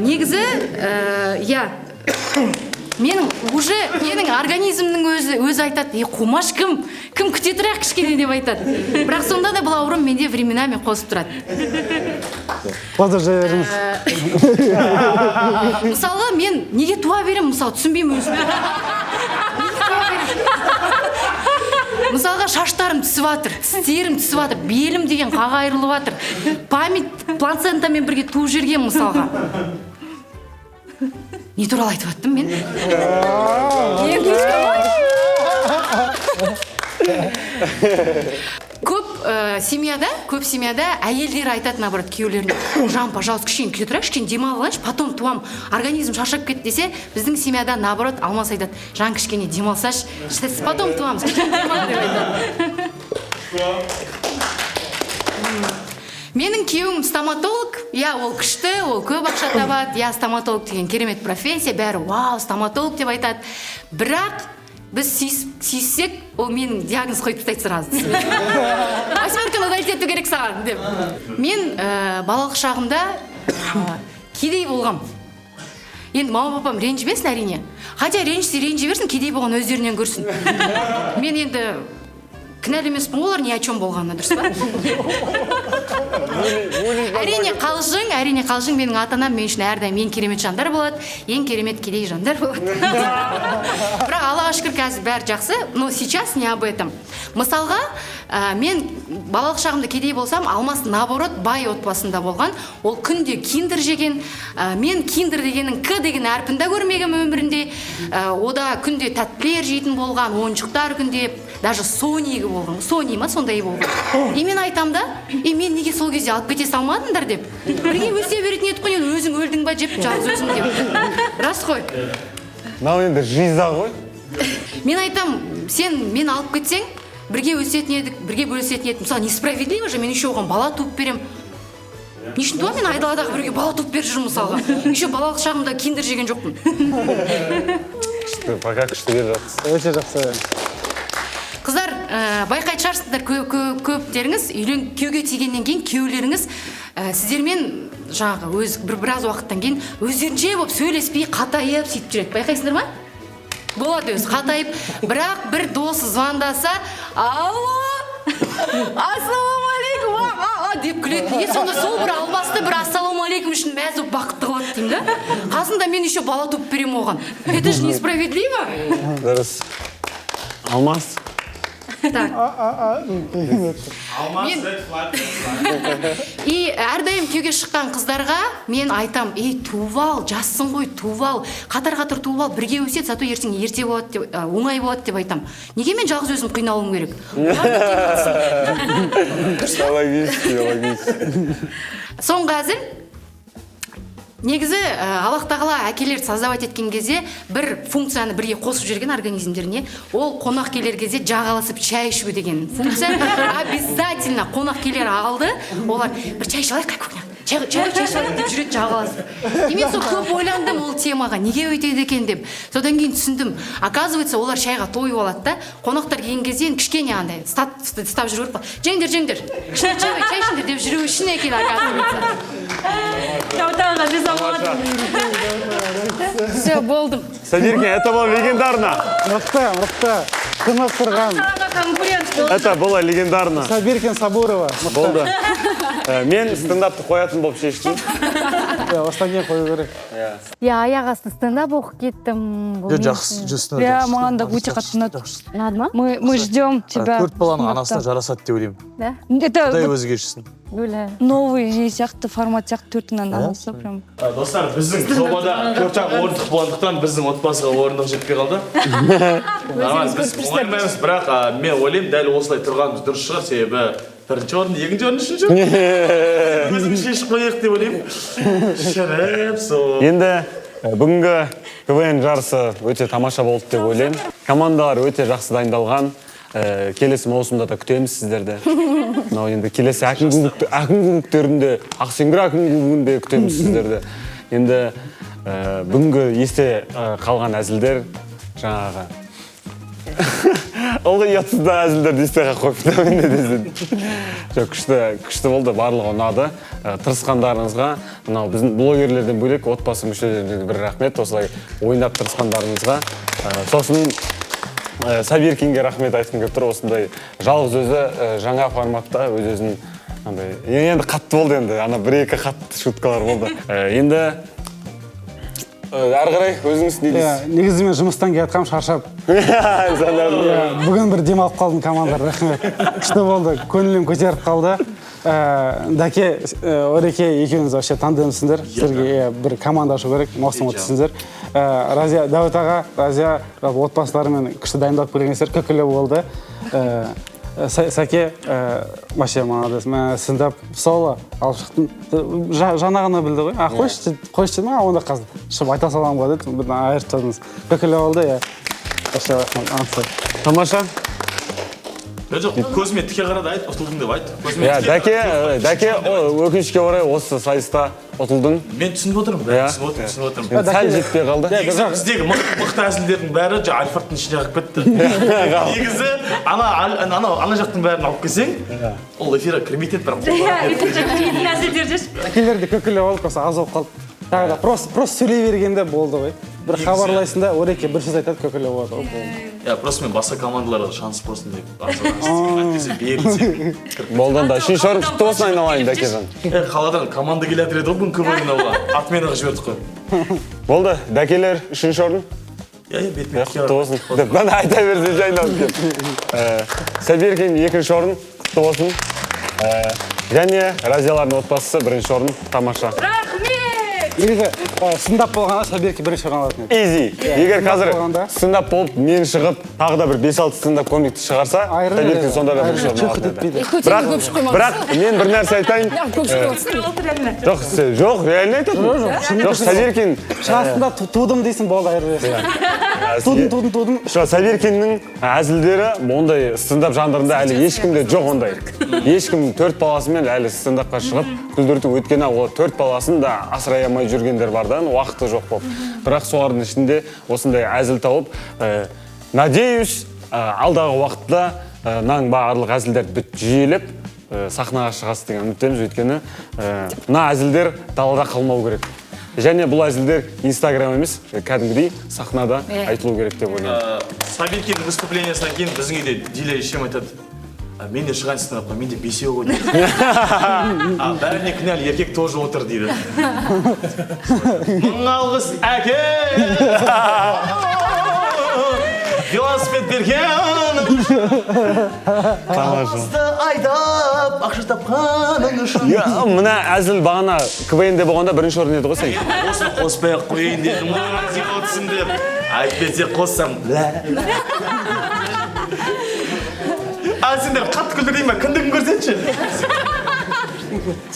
Негізі, иә, менің уже менің организмнің өзі айтады: «Е, қумаш, кім, күте тұрайық кішкене», – деп айтады. Бірақ сонда да бұл аурум менде временами қозып тұрады. Базар жай беріңіз. Мысалы, мен неге туа беремін, мысалы, түсінбеймін өзім. Неге туа беремін? Мысалға, шаштарым түсіп жатыр, тістерім түсіп жатыр, белім деген қақ айырылып жатыр. Память плацентамен бірге туып жібергенмін, мысалға. Не туралы айтып жаттым мен? Мен кешкі. Көп семьяда әйелдер айтады, наоборот, күйеулеріне: «Жан, пожалуйста, кішкене күте тұрайықшы, кішкене демалып алайыншы, потом туам, организм шаршап кетті», – десе, біздің семьяда, наоборот, Алмас айтады: «Жан, кішкене демалсашы, потом туамыз, кішкене демал», – деп айтады. Менің күйеуім стоматолог, иә, ол күшті, ол көп ақша табады, иә, стоматолог деген керемет профессия, бәрі «вау, стоматолог» деп айтады. Бірақ біз сүйіссек, ол менің диагноз қойып тастайды сразу: «Восьмерканы удалить ету керек саған», – деп. Мен балалық шағымда кедей болғам. Енді мама папам ренжімесін, әрине. Хотя ренжісе, ренжи берсін, кедей болған өздерінен көрсін. Мен енді кінәлі емеспін ғой олар ни о чем болғанына, дұрыс па? Әрине, қалжың, әрине, қалжың. Менің ата анам мен үшін әрдайым ең керемет жандар болады, ең керемет кедей жандар болады. Бірақ Аллаға шүкір, қазір бәрі жақсы, но сейчас не об этом. Мысалға, мен балалық шағымда кедей болсам, Алмас, наоборот, бай отбасында болған. Ол күнде Киндер жеген. Мен Киндер дегеннің к деген әрпін де көрмегенмін өмірінде. Ода күнде тәттілер жейтін болған, ойыншықтар күнде, даже Сонигі болған, Сони ма, сондай болған. И мен айтам да: «И мен неге сол кезде алып кете салмадыңдар?» – деп. Бірге өсе беретін едік қой, енді өзің өлдің ба жеп жалғыз өзің деп. Рас қой. Мынау енді жиза ғой. Мен айтам: «Сен мен алып кетсең, бірге өсетін едік, бірге бөлісетін едік». Мысалы, несправедливо же, мен еще оған бала туып беремін. Не үшін туамын мен айдаладағы біреуге бала туып беріп жүрмін, мысалға? Еще балалық шағымда Киндер жеген жоқпын. Күшті, пока күшті келе жатсыз. Өте жақсы. Қыздар, байқайтын шығарсыздар, көптеріңіз үйлен, күйеуге тигеннен кейін күйеулеріңіз сіздермен жаңағы өз біраз уақыттан кейін өздерінше болып сөйлеспей, қатайып сөйтіп жүреді, байқайсыңдар ма? Болады өзі қатайып, бірақ бір досы звондаса: «Алло, ассалаумағалейкум, а, а, а», – деп күледі. Неге сонда сол бір Алмасты бір ассалаумағалейкум үшін мәз болып, бақытты қылады деймін да. Қасында мен еще бала туып беремін оған, это же несправедливо. Дұрыс. Алмас. Так. Мен и әрдайым күйеуге шыққан қыздарға мен айтам: «Ей, туып ал, жассың ғой, туып ал, қатар қатар туып ал, бірге өседі, зато ертең ерте болады деп, оңай болады», – деп айтам. Неге мен жалғыз өзім қиналуым керек? Логически, логически. Соңғы әзіл. Негізі, Аллах тағала әкелерді создавать еткен кезде бір функцияны бірге қосып жіберген организмдеріне. Ол қонақ келер кезде жағаласып шай ішу деген функция. Обязательно қонақ келер алды олар: «Бір шай ішіп алайық, қай, чай, чай, чай ішіп алайық», – деп жүреді жағаласып. И мен сол көп ойландым ол темаға, неге өйтеді екен деп. Содан кейін түсіндім: оказывается, олар шайға тойып алады да, қонақтар келген кезде енді кішкене андай ұстап жүру керек қой: «Жеңдер, жеңдер, кішкене чай, чай ішіңдер», – деп жүру үшін екен, оказывается. Таутанға риза болады. Все, болдым. Сабиркин, это было легендарно. Мықты, мықты. Тыныстырған. Конкурент болды. Это было легендарно. Сабиркин Сабурова. Мықты. Болды. Мен стендапты қоятын болып шештім. Иә, осыдан кейін қою керек. Иә, аяқ асты стендап оқып кеттім. Бұл Жоқ, мен жақсы, үшін- жоқ, стендап Иә, жақсы, маған да жақсы, өте қатты жақсы, ұнады. жақсы. Ұнады ма? Мы ждем тебя. Төрт баланың стендапта. анасына жарасады деп ойлаймын. Да. Это Құдай вот өзі кешірсін. Новый не сияқты, формат сияқты, төртінің анасы прям. Достар, біздің жобада төрт ақ орындық болғандықтан, біздің отбасыға орындық жетпей қалды. Нормально, біз мұңаймаймыз, бірақ мен ойлаймын, дәл осылай тұрғанымыз дұрыс шығар, себебі бірінші орын, екінші орын, үшінші орын өзіміз шешіп қояйық деп ойлаймын, шіріп сол. Енді бүгінгі КВН жарысы өте тамаша болды деп ойлаймын. Командалар өте жақсы дайындалған. Келесі маусымда да күтеміз сіздерді. Мынау енді келесі әкім кубоктерінде, Ақсеңгір әкім кубогінде күтеміз сіздерді. Енді бүгінгі есте қалған әзілдер, жаңағы ылғи ұятсыз да әзілдерді есте қалып қойыпты менде десең. Жоқ, күшті, күшті болды, барлығы ұнады. Тырысқандарыңызға, мынау біздің блогерлерден бөлек отбасы мүшелеріне бір рахмет, осылай ойнап тырысқандарыңызға. Сосын Сабиркинге рахмет айтқым келіп тұр, осындай жалғыз өзі жаңа форматта өз өзін андай енді қатты болды, енді ана бір екі қатты шуткалар болды. Енді әрі қарай өзіңіз не Иә, дейсіз? Негізі мен жұмыстан келе жатқанмын шаршап. Иә, бүгін бір демалып қалдым, команда, рахмет. Күшті болды, көңілім көтеріп қалды. Дәке, Ореке, екеуіңіз вообще тандемсіңдер. Сіздерге, иә, бір команда ашу керек, маусымға түссіңдер. Разия, Дәуіт аға, Разия, жалпы отбасыларымен күшті дайындалып келгенсіздер, күлкілі болды. Сәке, вообще молодец, мә, стендап соло алып шықтың. Жаңа ғана білді ғой. А, қойшы, қойшы дедім, а, онда қазір шығып айта саламын ғой деді, бір айырып тастадыңыз. Күлкілі болды, иә. Вообще рахмет, аңсы. Тамаша. Жоқ, көзіме тіке қарады, айт, ұтылдым деп айт. Көзіме Иә, тіке Дәке, қарады. Дәке, өкінішке орай осы сайыста ұтылдың. Мен түсініп отырмын, бәрін түсініп отырмын, түсініп отырмын. Енді сәл жетпей қалды. Негізі біздегі мықты әзілдердің бәрі жаңа Альфардтың ішіне ағып кетті. Негізі ана жақтың бәрін алып келсең, ол эфирге кірмейтін еді, бірақ Иә, эфирге кірмейтін әзілдер деші. Дәкелер де күлкілі болды, просто аз болып қалды. Тағы да просто сөйлей бергенде болды ғой. Бір хабарлайсың да, Ореке бір сөз айтады, күлкілі болады ғой, болды. Иә, просто мен басқа командаларға шанс болсын деп, әйтпесе берілсе. Болды онда, үшінші орын құтты болсын, айналайын, Дәкежан. Қаладан команда келе жатыр еді ғой бүгін КВН ойнауға. Отменаға жібердік қой. Болды, Дәкелер, үшінші орын. Иә, иә, бетіме Құтты болсын. Деп, мына айта берсе жайналып кет. Сәбиркин екінші орын, құтты болсын. Және Разиялардың отбасысы бірінші орын, тамаша. Рахмет! Негізі, стендап болғанда Сабирки бірінші орын алатын еді. Изи. Иә, Егер стендап қазір болғанда стендап болып мен шығып, тағы да бір 5-6 стендап комикті шығарса, Айыры Сабиркин еді. сонда да бірінші орын Айыры алатын еді. көк көтенді Бірақ көп шыққой бірақ мен бір нәрсе айтайын. Көп шыққой. Жоқ, жоқ, реально айтатын. Жоқ, Жоқ, Сабиркин Шығасың да, тудым дейсің, болды, айыры бересің. Тудым, тудым, тудым. Жоқ, Сабиркиннің әзілдері ондай стендап жанрында әлі ешкімде жоқ ондай. Ешкім төрт баласымен әлі стендапқа шығып күлдірту, өйткені ол төрт баласын да асырай алмай жүргендер бар да, уақыты жоқ болып. Бірақ солардың ішінде осындай әзіл тауып, надеюсь, алдағы уақытта мынаның барлық әзілдерді бүт жүйелеп, сахнаға шығасыз деген үміттеміз, өйткені мына әзілдер далада қалмау керек. Және бұл әзілдер Инстаграм емес, кәдімгідей сахнада айтылу керек деп ойлаймын. Сабиркиннің выступлениясынан кейін біздің үйде Диля ешем айтады: «А, мен де шығайын стендапқа, мен де бесеу ғой», дейді. А, бәріне кінәлі еркек тоже отыр дейді. Мың алғыс, әке! Велосипед берген! Тамаша. Айдап, ақша тапқаның үшін. Я, мына әзіл бағана КВН-де болғанда бірінші орын еді ғой сен. Осыны қоспай ақ қояйын дедім ғой, разия отырсын деп. Әйтпесе қоссам. А сендер қатты күлдірейін ба? Кіндігін көрсетші.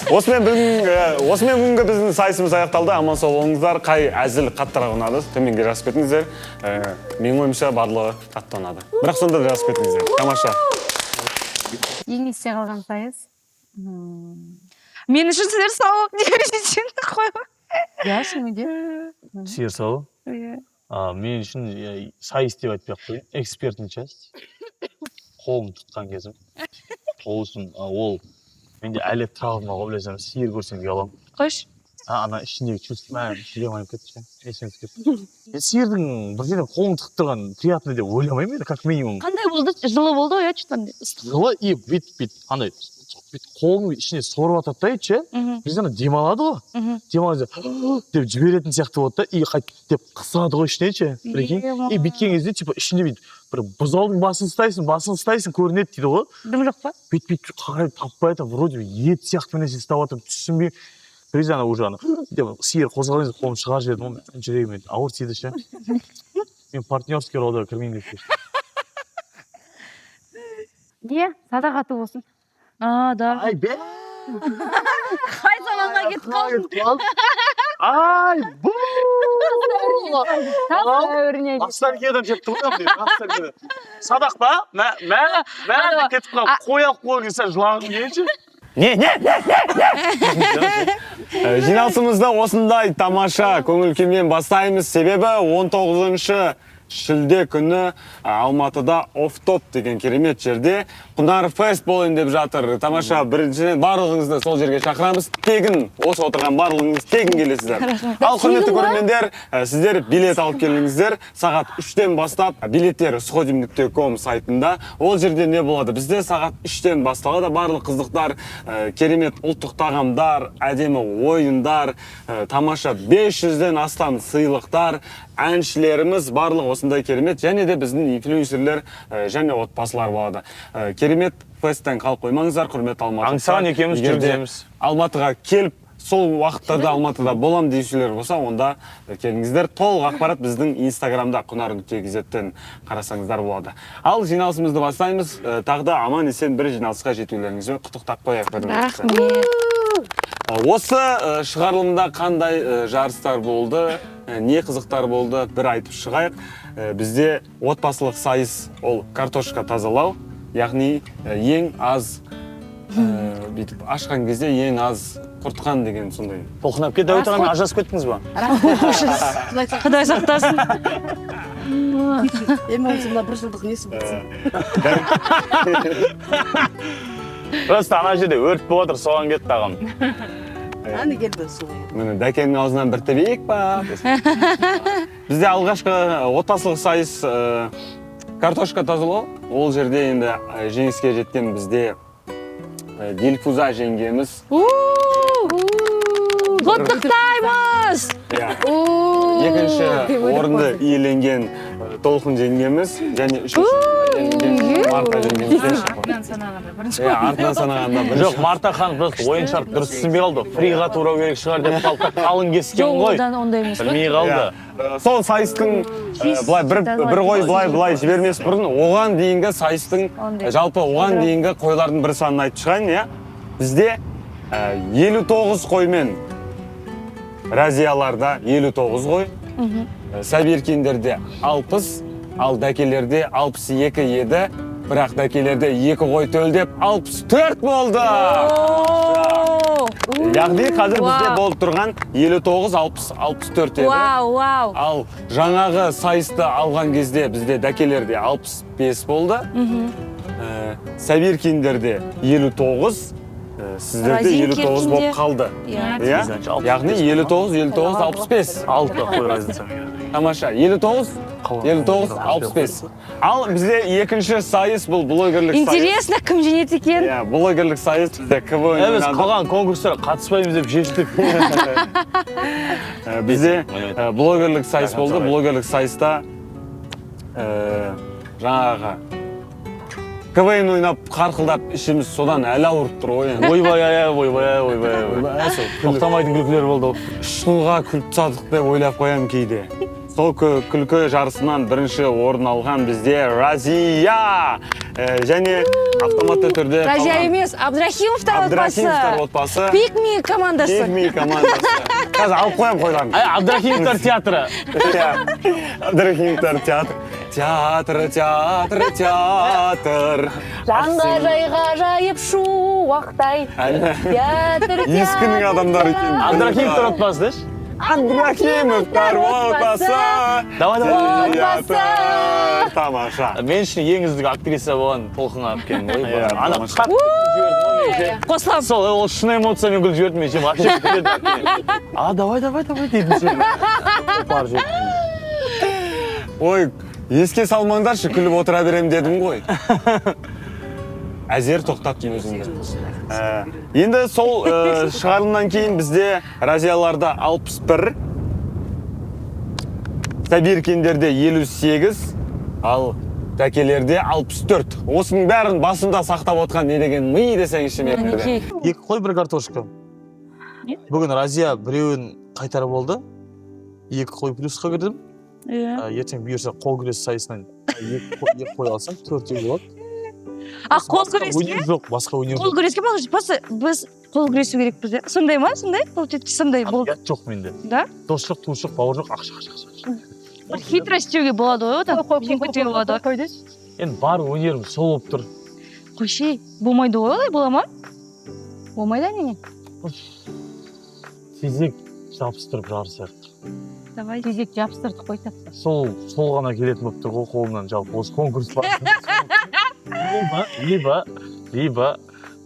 Осымен бүгінгі біздің сайысымыз аяқталды. Аман сау болыңыздар. Қай әзіл қаттырақ ұнады? Төменге жазып кетіңіздер. Менің ойымша барлығы қатты ұнады. Бірақ сонда да жазып кетіңіздер. Тамаша. Ең есте қалған сайыс. Мен үшін сіздер сау деп қойма. Иә, шынымен де. Сиыр сауы? Иә. Мен үшін, сайыс деп айтпай ақ қояйын. Экспертный часть. Қолым тұтқан кезім. Ол үшін, ол менде әлі травма ғой, білесің, сиыр көрсем ұяламын. Қойшы. Ана ішіндегі чувство, мә, жүрегім айнып кетті ше, есіме түсіп кетті. Мен сиырдың бір жерден қолын тығып тұрған приятно деп ойламаймын енді, как минимум. Қандай болды? Жылы болды ғой, иә, что андай ыстық. Жылы и бүйтіп бүйтіп андай бүйтіп қолың ішіне сорып жатады да ет ше. Бізде ана демалады ғой, демалған кезде деп жіберетін сияқты болады да, и қайтып деп қысады ғой ішінен ше, прикинь. И бүйткен кезде типа ішінде бүйтіп бір бұзаудың басын ұстайсың, басын ұстайсың көрінеді дейді ғой. Дым жоқ па? Бүйтіп бүйтіп қарай таппай жатырмын, вроде ет сияқты бір нәрсе ұстап жатырмын, түсінбей. Бір кезде ана уже ана деп сиыр қозғалған кезде қолымды шығарып жібердім ғой, жүрегіме ауыр тиді ше. Мен партнерский рода кірмеймін деп шештім. Не, садақаты болсын. А, да. Ай, бе. Қай заманға кетіп қалдың? Ай, бу! Дәуіріне. Ностальгиядан кетті ғой андай, ностальгиядан. Садақ па? Мә, мә, мә деп кетіп қалып, қой алып қойған кезде жылағым келгенше. Не, не, не, не, не. Жиналысымызды осындай тамаша көңіл күймен бастаймыз. Себебі 19 шілде күні Алматыда Оффтоп деген керемет жерде Құнар фест болайын деп жатыр. Тамаша, біріншіден барлығыңызды сол жерге шақырамыз. Тегін, осы отырған барлығыңыз тегін келесіздер. Рахмет. Ал құрметті Тегін ба? көрермендер, сіздер билет алып келіңіздер. Сағат 3-тен бастап билеттер сходим.ком сайтында. Ол жерде не болады? Бізде сағат 3-тен басталады барлық қызықтар, керемет ұлттық тағамдар, әдемі ойындар, тамаша 500-ден астам сыйлықтар, әншілеріміз барлық осындай керемет, және де біздің инфлюенсерлер, және отбасылар болады. Керемет фесттен қалып қоймаңыздар, құрметті алматылықтар. Аңсаған екеуміз Егер де жүргіземіз. Алматыға келіп, сол уақыттарда Алматыда болам деушілер болса, онда келіңіздер. Толық ақпарат біздің Инстаграмда құнар.kz-тен қарасаңыздар болады. Ал жиналысымызды бастаймыз. Тағы да аман есен бір жиналысқа жетулеріңізбен құттықтап қояйық бір-бірімізді. Рахмет. Осы шығарылымда қандай жарыстар болды, не қызықтар болды, бір айтып шығайық. Бізде отбасылық сайыс ол картошка тазалау, яғни ең аз бүйтіп ашқан кезде ең аз құртқан деген сондай. Толқын әпке, Дәуіт ағамен ажырасып кеттіңіз ба? Құдай сақтасын. Эми болсо мына бир жылдык несі бітсін. Просто ана жерде өрт болып жатыр, соған кетті ағам. Әне келді су. Міне Дәкеннің аузынан бір тебейік па? Бізде алғашқы отбасылық сайыс картошка тазалау. Ол жерде енді жеңіске жеткен бізде Дильфуза жеңгеміз. Құттықтаймыз! Иә. Екінші орынды иеленген Толқын жеңгеміз және үшінші орынды иеленген Марта жеңгеміз. Артынан санағанда бірінші. Иә, артынан санағанда бірінші. Жоқ, Марта ханым просто ойын шарт дұрыс түсінбей қалды. Фриға турау керек шығар деп қалды да, қалың кескен Жоқ, ғой. одан ондай емес қой. Білмей қалды. Иә. Сол сайыстың былай бір қой былай былай жібермес бұрын оған дейінгі сайыстың Ондай. жалпы оған дейінгі қойлардың бір санын айтып шығайын, иә. Бізде 59 қоймен Разияларда 59 қой, Сәбиркиндерде 60, ал Дәкелерде 62 еді. Бірақ Дәкелерде 2 қой төлдеп 64 болды. Яғни қазір бізде болып тұрған 59, 60, 64 еді. Вау, вау. Ал жаңағы сайысты алған кезде бізде Дәкелерде 65 болды. Сәбиркиндерде 59, сіздерде 59 болып қалды. Иә. Иә? Яғни 59, 59, 65. Алты қой разница. Тамаша. 59, 59, 65. Ал бізде екінші сайыс бұл блогерлік сайыс. Интересно, кім жеңеді екен? Иә, блогерлік сайыс бізде КВН. Біз қалған конкурстарға қатыспаймыз деп шештік. Бізде блогерлік сайыс болды. Блогерлік сайыста жаңағы КВН ойнап, қарқылдап ішіміз содан әлі ауырып тұр ғой енді. Ойбай ай, ойбай ай, ойбай ай. Тоқтамайтын күлкілер болды. 3 жылға күліп тастадық деп ойлап қоямын кейде. Сол күлкі жарысынан бірінші орын алған бізде Разия. Және автоматты түрде Разия емес, Абдрахимовтар отбасы. Абдрахимовтар отбасы. Пикми командасы. Пикми командасы. Қазір алып қоямын қойларын. Ай, Абдрахимовтар театры. Абдрахимовтар театры. Театр, театр, театр. Жанға жайға жайып шуақтай. Театр, театр. Ескінің адамдары екен. Абдрахимовтар отбасы деші. Абдрахимовтар отбасы. Давай, давай. Театр. Тамаша. Мен үшін ең үздік актриса болған Толқын әпкем. Иә, Ана тамаша. қатты жібердім ғой. Қосыламын. Сол, ол шын эмоциямен күліп жіберді, мен ше вообще күледі. А, давай, давай, давай дейтін ше. Бар жер. Ой, еске салмаңдаршы, күліп отыра беремін дедім ғой. Әзер тоқтаттым өзімді. Енді сол шығарылымнан кейін бізде Разияларда 61, Сәбиркендерде 58, ал Дәкелерде 64. Осының бәрін басында сақтап отқан не деген ми десеңізші мен. Екі қой, бір картошка. Бүгін Разия біреуін қайтарып алды. Екі қой плюсқа кірдім. Иә. Ертең бұйырса қол күрес сайысынан екі қой алсам, төртеу болады. А қол күреске? Өнер жоқ, басқа өнер Қол жоқ. күреске получается, просто біз қол күресу керекпіз, иә? Сондай ма? Сондай? Получается, сондай болды. Ұят жоқ менде. Да? Дос жоқ, туыс жоқ, бауыр жоқ, ақша, ақша, ақша. Бір хитрость істеуге болады ғой одан. Жеңіп кетуге болады ғой. Енді бар өнерім сол болып тұр. Қойшы, болмайды ғой олай, бола ма? Болмайды әрине. Тезек жабыстырып жарысайық. Давай. Тезек жабыстырдық қой тапса. Сол ғана келетін болып тұр ғой қолымнан, жалпы осы конкурс бар. Либо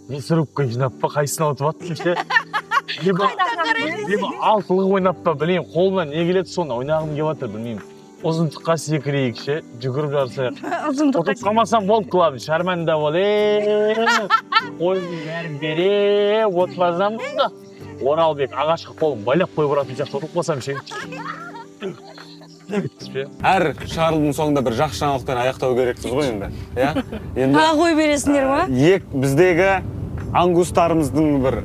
мясорубка жинап па, қайсысын ұтып аттым ше. Либо алтылық ойнап па, білмеймін, қолымнан не келеді соны ойнағым келіп жатыр, білмеймін. Ұзындыққа секірейік ше, жүгіріп жарысайық. Ұзындыққа Ұтып қалмасам болды, главный, шарманда бол, қойдың бәрін бере, отпасам да. Оралбек ағашқа қолын байлап қойып ұратын сияқты ұтылып қалсам ше. Әр шығарылымның соңында бір жақсы жаңалықпен аяқтау керекпіз ғой енді. Иә? Енді Тағы қой бересіңдер ма? Біздегі ангустарымыздың бір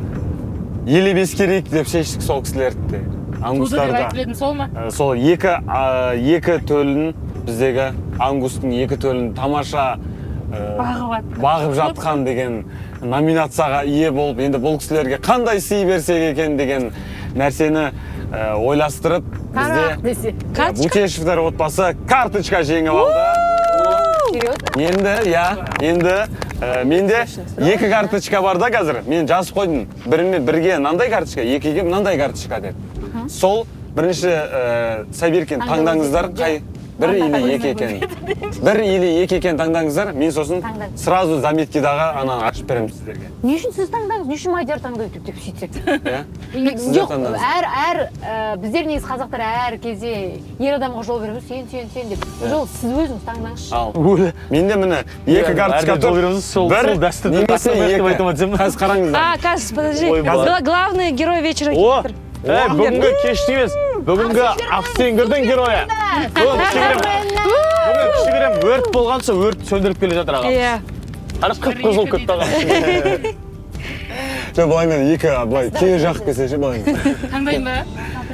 елеп ескерейік деп шештік сол кісілерді де. Ангустарда. Айтып едім, сол ма? Сол екі төлін, біздегі ангустың екі төлін тамаша бағып жатқан деген номинацияға ие болып, енді бұл кісілерге қандай сый берсек екен деген нәрсені ойластырып, бізде Бутешевтер отбасы карточка жеңіп алды. Енді, иә, енді менде екі карточка бар да қазір. Мен жазып қойдым. Біріне бірге мынандай карточка, екіге мынандай карточка деп. Сол бірінші Сәбиркен таңдаңыздар, қай бір или екі екен. Бір или екі екен таңдаңыздар, мен сосын сразу заметкедағы ананы ашып беремін сіздерге. Не үшін сіз таңдаңыз, не үшін Мадияр таңдайды деп сөйтсек? Иә? Жоқ, әр біздер негізі қазақтар әр кезде ер адамға жол береміз, сен, сен, сен деп. Жол сіз өзіңіз таңдаңызшы. Ал, менде міне екі карточка тұр. Бір немесе екі. Қазір қараңыздар. А, қазір, подожди. Главный герой вечера келіп тұр. Бүгінгі кешті емес, бүгінгі Ақсеңгірдің геройы. Бүгін кішігірім өрт болғанша өрт сөндіріп келе жатыр ағамыз. Иә. Қараш, қып-қызыл кетті ағамыз. Жоқ, былай мен екі, былай кері жағып келсе ше, былай. Таңдайын ба?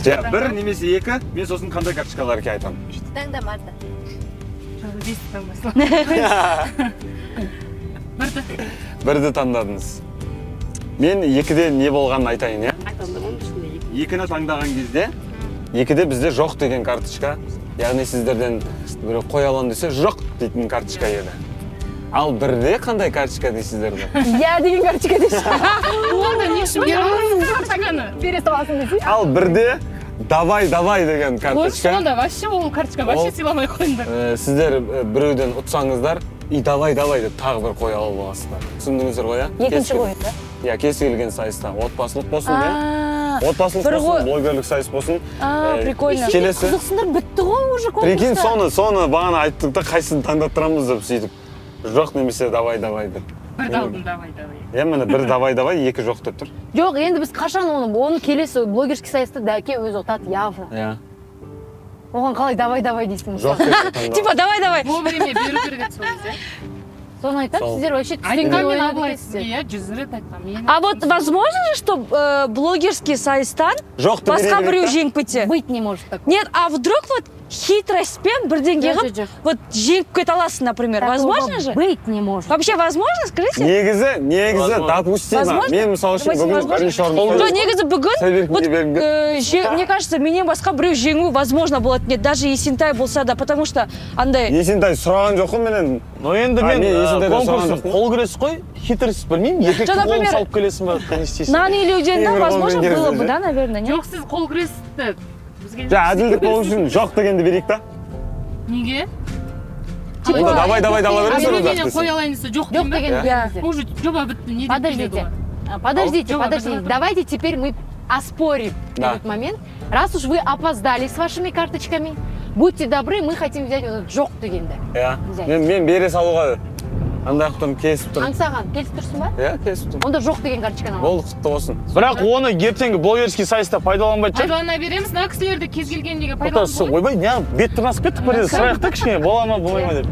Жоқ, бір немесе екі, мен сосын қандай карточкалар екенін айтамын. Таңдамады. Бірді таңдадыңыз. Мен екіде не болғанын айтайын, иә? Екіні таңдаған кезде, екіде бізде жоқ деген карточка, яғни сіздерден біреу қоя аламын десе, жоқ дейтін карточка еді. Ал бірде қандай карточка дейсіздер ғой? Иә деген карточка дейсіз. Онда не үшін бере аласың карточканы? Бере саласың десе. Ал бірде давай, давай деген карточка. Онда вообще ол карточка вообще сыйламай қойыңдар. Сіздер біреуден ұтсаңыздар, и давай, давай деп тағы бір қоя алып аласыздар. Түсіндіңіздер ғой, иә? Екінші қой, да? Иә, кез келген сайыста отбасылық болсын, иә? Отбасылық болсын, блогерлік сайыс болсын. Прикольно. Келесі. Қызықсыңдар, бітті ғой уже конкурста. Прикинь, соны бағана айттық та, қайсысын таңдаттырамыз деп сөйтіп. Жоқ немесе давай, давай деп. Бір алдым, давай, давай. Иә, міне бір давай, давай, екі жоқ деп тұр. Жоқ, енді біз қашан оны келесі блогерский сайыста Дәке өзі ұтады, явно. Иә. Оған қалай давай, давай дейсің? Жоқ деп таңдау. Типа давай, давай. Вовремя беру керек еді сол кезде. Соны айтамын, сіздер вообще Айтқан мен Абылай сізге, иә, 100 рет айтқанмын. А вот возможно же, что блогерский сайыстан басқа біреу жеңіп кетсе? Быть не может такого. Нет, а вдруг вот хитростьпен бірдеңе қылып, вот жеңіп кете аласың, например. Возможно же? Быть не может. Вообще возможно, скажите? Негізі, допустимо. Мен мысалы үшін бүгін бірінші орын. Жоқ, негізі бүгін, вот, мне кажется, менен басқа біреу жеңу возможно болады. Нет, даже Есентай болса да, потому что андай... Есентай сұраған жоқ қой менен. Но енді мен конкурс қол күрес қой, хитрость білмеймін, екі қолын салып келесің ба, не істейсің? Нан илеуден, да, возможно было бы, да, наверное, нет? Жоқ, сіз қол күресті бізге... Жа, әділдік болу үшін жоқ дегенді берейік та? Неге? Онда давай, давай ала бересің онда. Мен қоя алайын десе, жоқ Жоқ деймін деген ба? Уже жоба бітті, не деп Подождите, келеді олар? подождите, Жоба подождите. бітті. Давайте теперь мы оспорим Да. этот момент. Раз уж вы опоздали с вашими карточками, будьте добры, мы хотим взять вот этот жоқ дегенді. Иә. Взять. Мен бере салуға андай қылып тұрмын, келісіп тұрмын. Аңсаған, келісіп тұрсың ба? Иә, келісіп тұрмын. Онда жоқ деген карточканы ал. Болды, құтты болсын. Бірақ оны ертеңгі блогерский сайыста пайдаланбайтын шығар. Пайдалана береміз, мына кісілерді кез келгенге Тоқта, пайдаланып ойбай, неғып бет тырнасып кеттік бір жерде, сұрайық та кішкене, бола ма, болмай ма деп.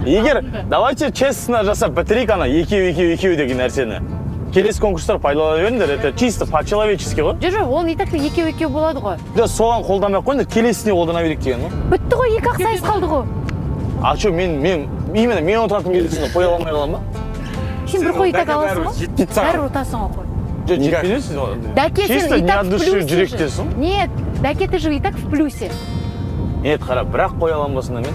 Егер, давайте честно жасап бітірейік ана екеу, екеу, екеу деген нәрсені. Келесі конкурстар пайдалана беріңдер, это чисто по-человечески ғой. Жоқ, жоқ, ол и так екеу екеу болады ғой. Жоқ, соған қолданбай ақ қойыңдар, келесіне қолдана берейік деген ғой. Бітті ғой, екі ақ сайыс қалды ғой. А что, мен, именно мен отыратын кезде сонда қоя алмай қаламын ба? Сен бір қой и так аласың ғой. Жетпейді саған. Бәрібір ұтасың ғой қой. Жоқ, жетпейді сіз ғой. Дәке, сен Чисто и не так от в души плюсе же. жүректесің. Нет, Дәке, ты же и так в плюсе. Нет, қара, бірақ қоя аламын ба сонда мен?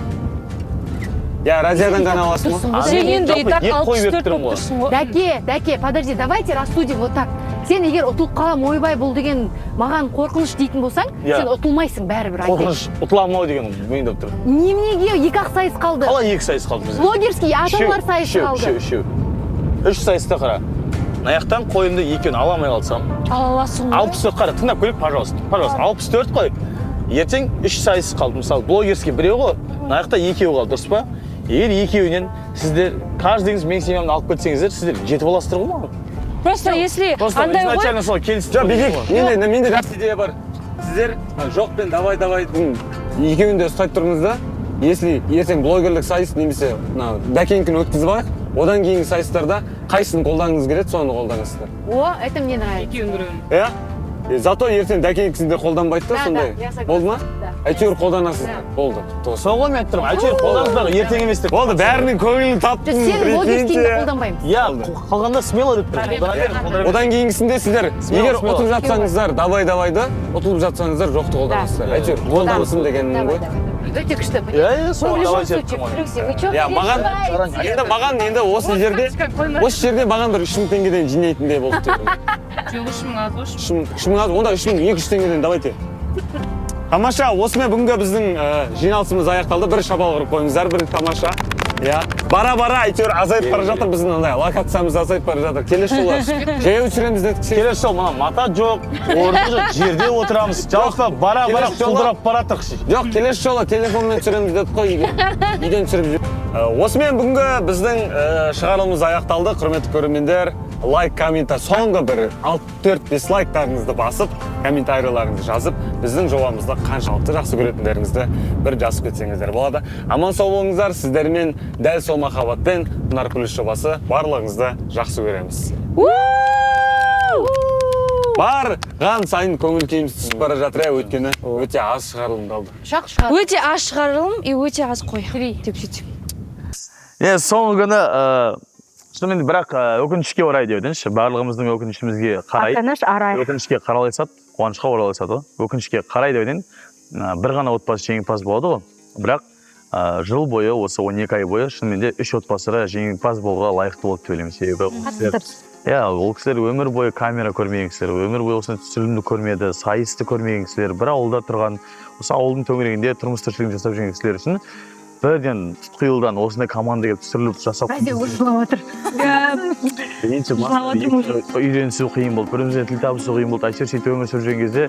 Иә, Разиядан ғана аласың ғой. Сен енді и так Екі қой беріп 64 тұрмын болып ғой. тұрсың ғой. Дәке, Дәке, подожди, давайте рассудим вот так. Сен егер ұтылып қалам, ойбай, бұл деген маған қорқыныш дейтін болсаң, Иә. сен ұтылмайсың бәрібір, айтайын. Қорқыныш, ұтыламын ау деген миымда тұр. Неменеге екі ақ сайыс қалды? Қалай екі сайыс қалды бізде? Блогерский ата-аналар сайысы Үшеу, қалды. үшеу, үшеу. Үш сайыста қара. Мына жақтан қойымды екеуін ала алмай қалсам. Ала аласың ғой. 64 қара, тыңдап көрейік, пожалуйста. Пожалуйста, 64 қой. Ертең үш сайыс қалды. Мысалы, блогерский біреу ғой, мына жақта екеуі қалды, дұрыс па? Егер екеуінен сіздер, каждыйыңыз менің семьямды алып кетсеңіздер, сіздер жетіп аласыздар ғой маған. Просто если Просто андай ғой, изначально солай келістік. Жоқ, бүйтейік, менде жақсы идея бар. Сіздер жоқ пен давай давайдың екеуін де ұстай тұрыңыз да, если ертең блогерлік сайыс немесе мына Дәкеңкін өткізіп алайық, одан кейінгі сайыстарда қайсысын қолданғыңыз келеді, соны қолданасыздар. О, это мне нравится. Екеуін біреуін. Иә? Зато ертең Дәкеңкісін де қолданбайды да Да, сондай. да, я согласна. Болды ма? Да. Әйтеуір қолданасыздар. Болды. Сол ғой мен айтып тұрмын, әйтеуір қолданыңыздар, ертең емес деп. Болды, бәрінің көңілін таптым. Жоқ, сен блогерскийді қолданбаймыз. Иә, қалғанда смело деп тұрмын. Қолдана бер, қолдана бер. Одан кейінгісінде сіздер Смело, егер смело. ұтып жатсаңыздар, давай давайды, ұтылып жатсаңыздар, жоқты қолданасыздар. Да. Әйтеуір қолдансын дегенім Давай, ғой. давай. Өте күшті. Иә, иә, сол Вы в любом давайте случае в плюсе. Вы чё Иә, маған переживаете? енді маған енді осы жерде маған бір 3000 теңгеден жинайтындай болды деп. Жоқ, 3000 аз ғой. 3000 аз, онда 3200 теңгеден давайте. Тамаша, осымен бүгінгі біздің жиналысымыз аяқталды. Бір шапалақ ұрып қойыңыздар, бір тамаша. Иә, бара-бара әйтеуір азайып бара жатыр біздің андай локациямыз азайып бара жатыр. Келесі жолы жаяу жүреміз дедік. Келесі жолы мына мата жоқ, орын жоқ, жерде отырамыз. Жалпы бара-бара Келесі жолы- құлдырап бара жатырық. Жоқ, келесі жолы телефонмен түсіреміз дедік қой үйге. Үйден түсіріп жібер. Осымен бүгінгі біздің шығарылымыз аяқталды. Құрметті көрермендер, лайк, комментарий, соңғы бір 6-4-5 лайктарыңызды басып, комментарийларыңызды жазып, біздің жобамызды қаншалықты жақсы көретіндеріңізді бір жазып кетсеңіздер болады. Аман сау болыңыздар, сіздермен дәл сол махаббатпен Құнар Плюс жобасы барлығыңызды жақсы көреміз. Барған сайын көңіл күйіміз түсіп бара жатыр, иә, өйткені өте аз шығарылым қалды. Шақ шығарылым. Өте аз шығарылым и өте аз қой деп сөйтсем. Е, соңғы күні шынымен бірақ өкінішке орай деп айтайыншы, барлығымыздың өкінішімізге қарай. Өкініш арай. Өкінішке қаралай сат, қуанышқа оралай сат ғой. Өкінішке қарай деп айтайын, бір ғана отбасы жеңімпаз болады ғой. Бірақ жыл бойы, осы 12 ай бойы шынымен де үш отбасы жеңімпаз болуға лайықты болды деп ойлаймын. Себебі ол кісілер, иә, ол кісілер өмір бойы камера көрмеген кісілер, өмір бойы осындай түсірілімді көрмеді, сайысты көрмеген кісілер, бір ауылда тұрған, осы ауылдың төңірегінде тұрмыс тіршілігін жасап жүрген кісілер үшін бірден тұтқиылдан осындай команда келіп түсіріліп жасап Разия уже жылап отыр. Енді үйренісу қиын болды, бірімізбен тіл табысу қиын болды. Әйтеуір сөйтіп өмір сүріп жүрген кезде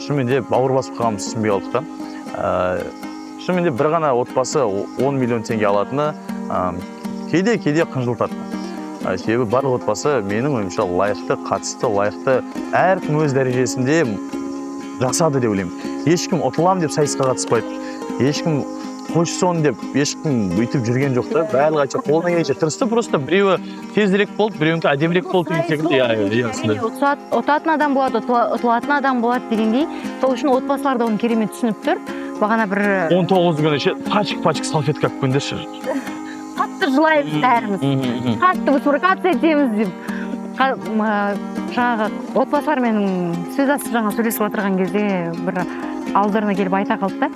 шынымен де бауыр басып қалғанымызды түсінбей қалдық та. Шынымен де бір ғана отбасы 10 миллион теңге алатыны кейде қынжылтады. Себебі барлық отбасы менің ойымша лайықты, қатысты, лайықты, әркім өз дәрежесінде жасады деп ойлаймын. Ешкім ұтылам деп сайысқа қатыспайды, ешкім қойшы соны деп ешкім өйтіп жүрген жоқ та. Барлығы әйтеуір қолынан келгенше тырысты, просто біреуі тезірек болды, біреуінікі әдемірек болды деген секілді. Иә, иә, сондай. Ұтатын адам болады, ұтылатын адам болады дегендей. Сол үшін отбасылар да оны керемет түсініп тұр. Бағана бір 19 күні ше пачка-пачка салфетка алып келіңдерші. Қатты жылаймыз бәріміз. Қатты высморкаться етеміз деп. Жаңағы отбасылармен сөз асып жаңа сөйлесіп отырған кезде бір алдарына келіп айта қалды да.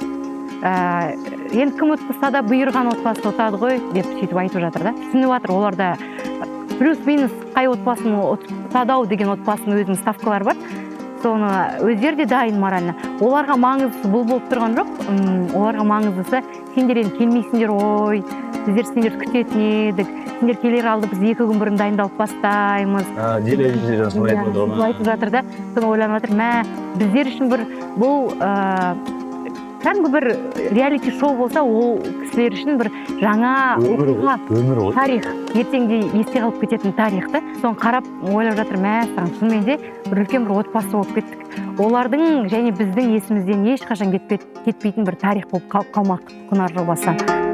Енді кім ұтса да бұйырған отбасы ұтады ғой деп сөйтіп айтып жатыр да. Түсініп жатыр, оларда плюс минус қай отбасын ұтады ау деген отбасының өзінің ставкалары бар. Соны өздері де дайын морально. Оларға маңыздысы бұл болып тұрған жоқ. Оларға маңыздысы Сендер енді келмейсіңдер ғой, біздер сендерді күтетін едік, сендер келер алды біз 2 күн бұрын дайындалып бастаймыз. Диля солай айтып отыр ғой. Айтып жатыр да, соны ойланып жатыр, мә, біздер үшін бір бұл кәдімгі бір реалити шоу болса, ол кісілер үшін бір жаңа Өмір ғой, өмір ғой. Тарих, ертеңде есте қалып кететін тарих та. Соны қарап ойлап жатыр, мәссаған, шынымен де бір үлкен бір отбасы болып кеттік. Олардың және біздің есімізден ешқашан кетпейтін бір тарих болып қалып қалмақ Құнар жобасы.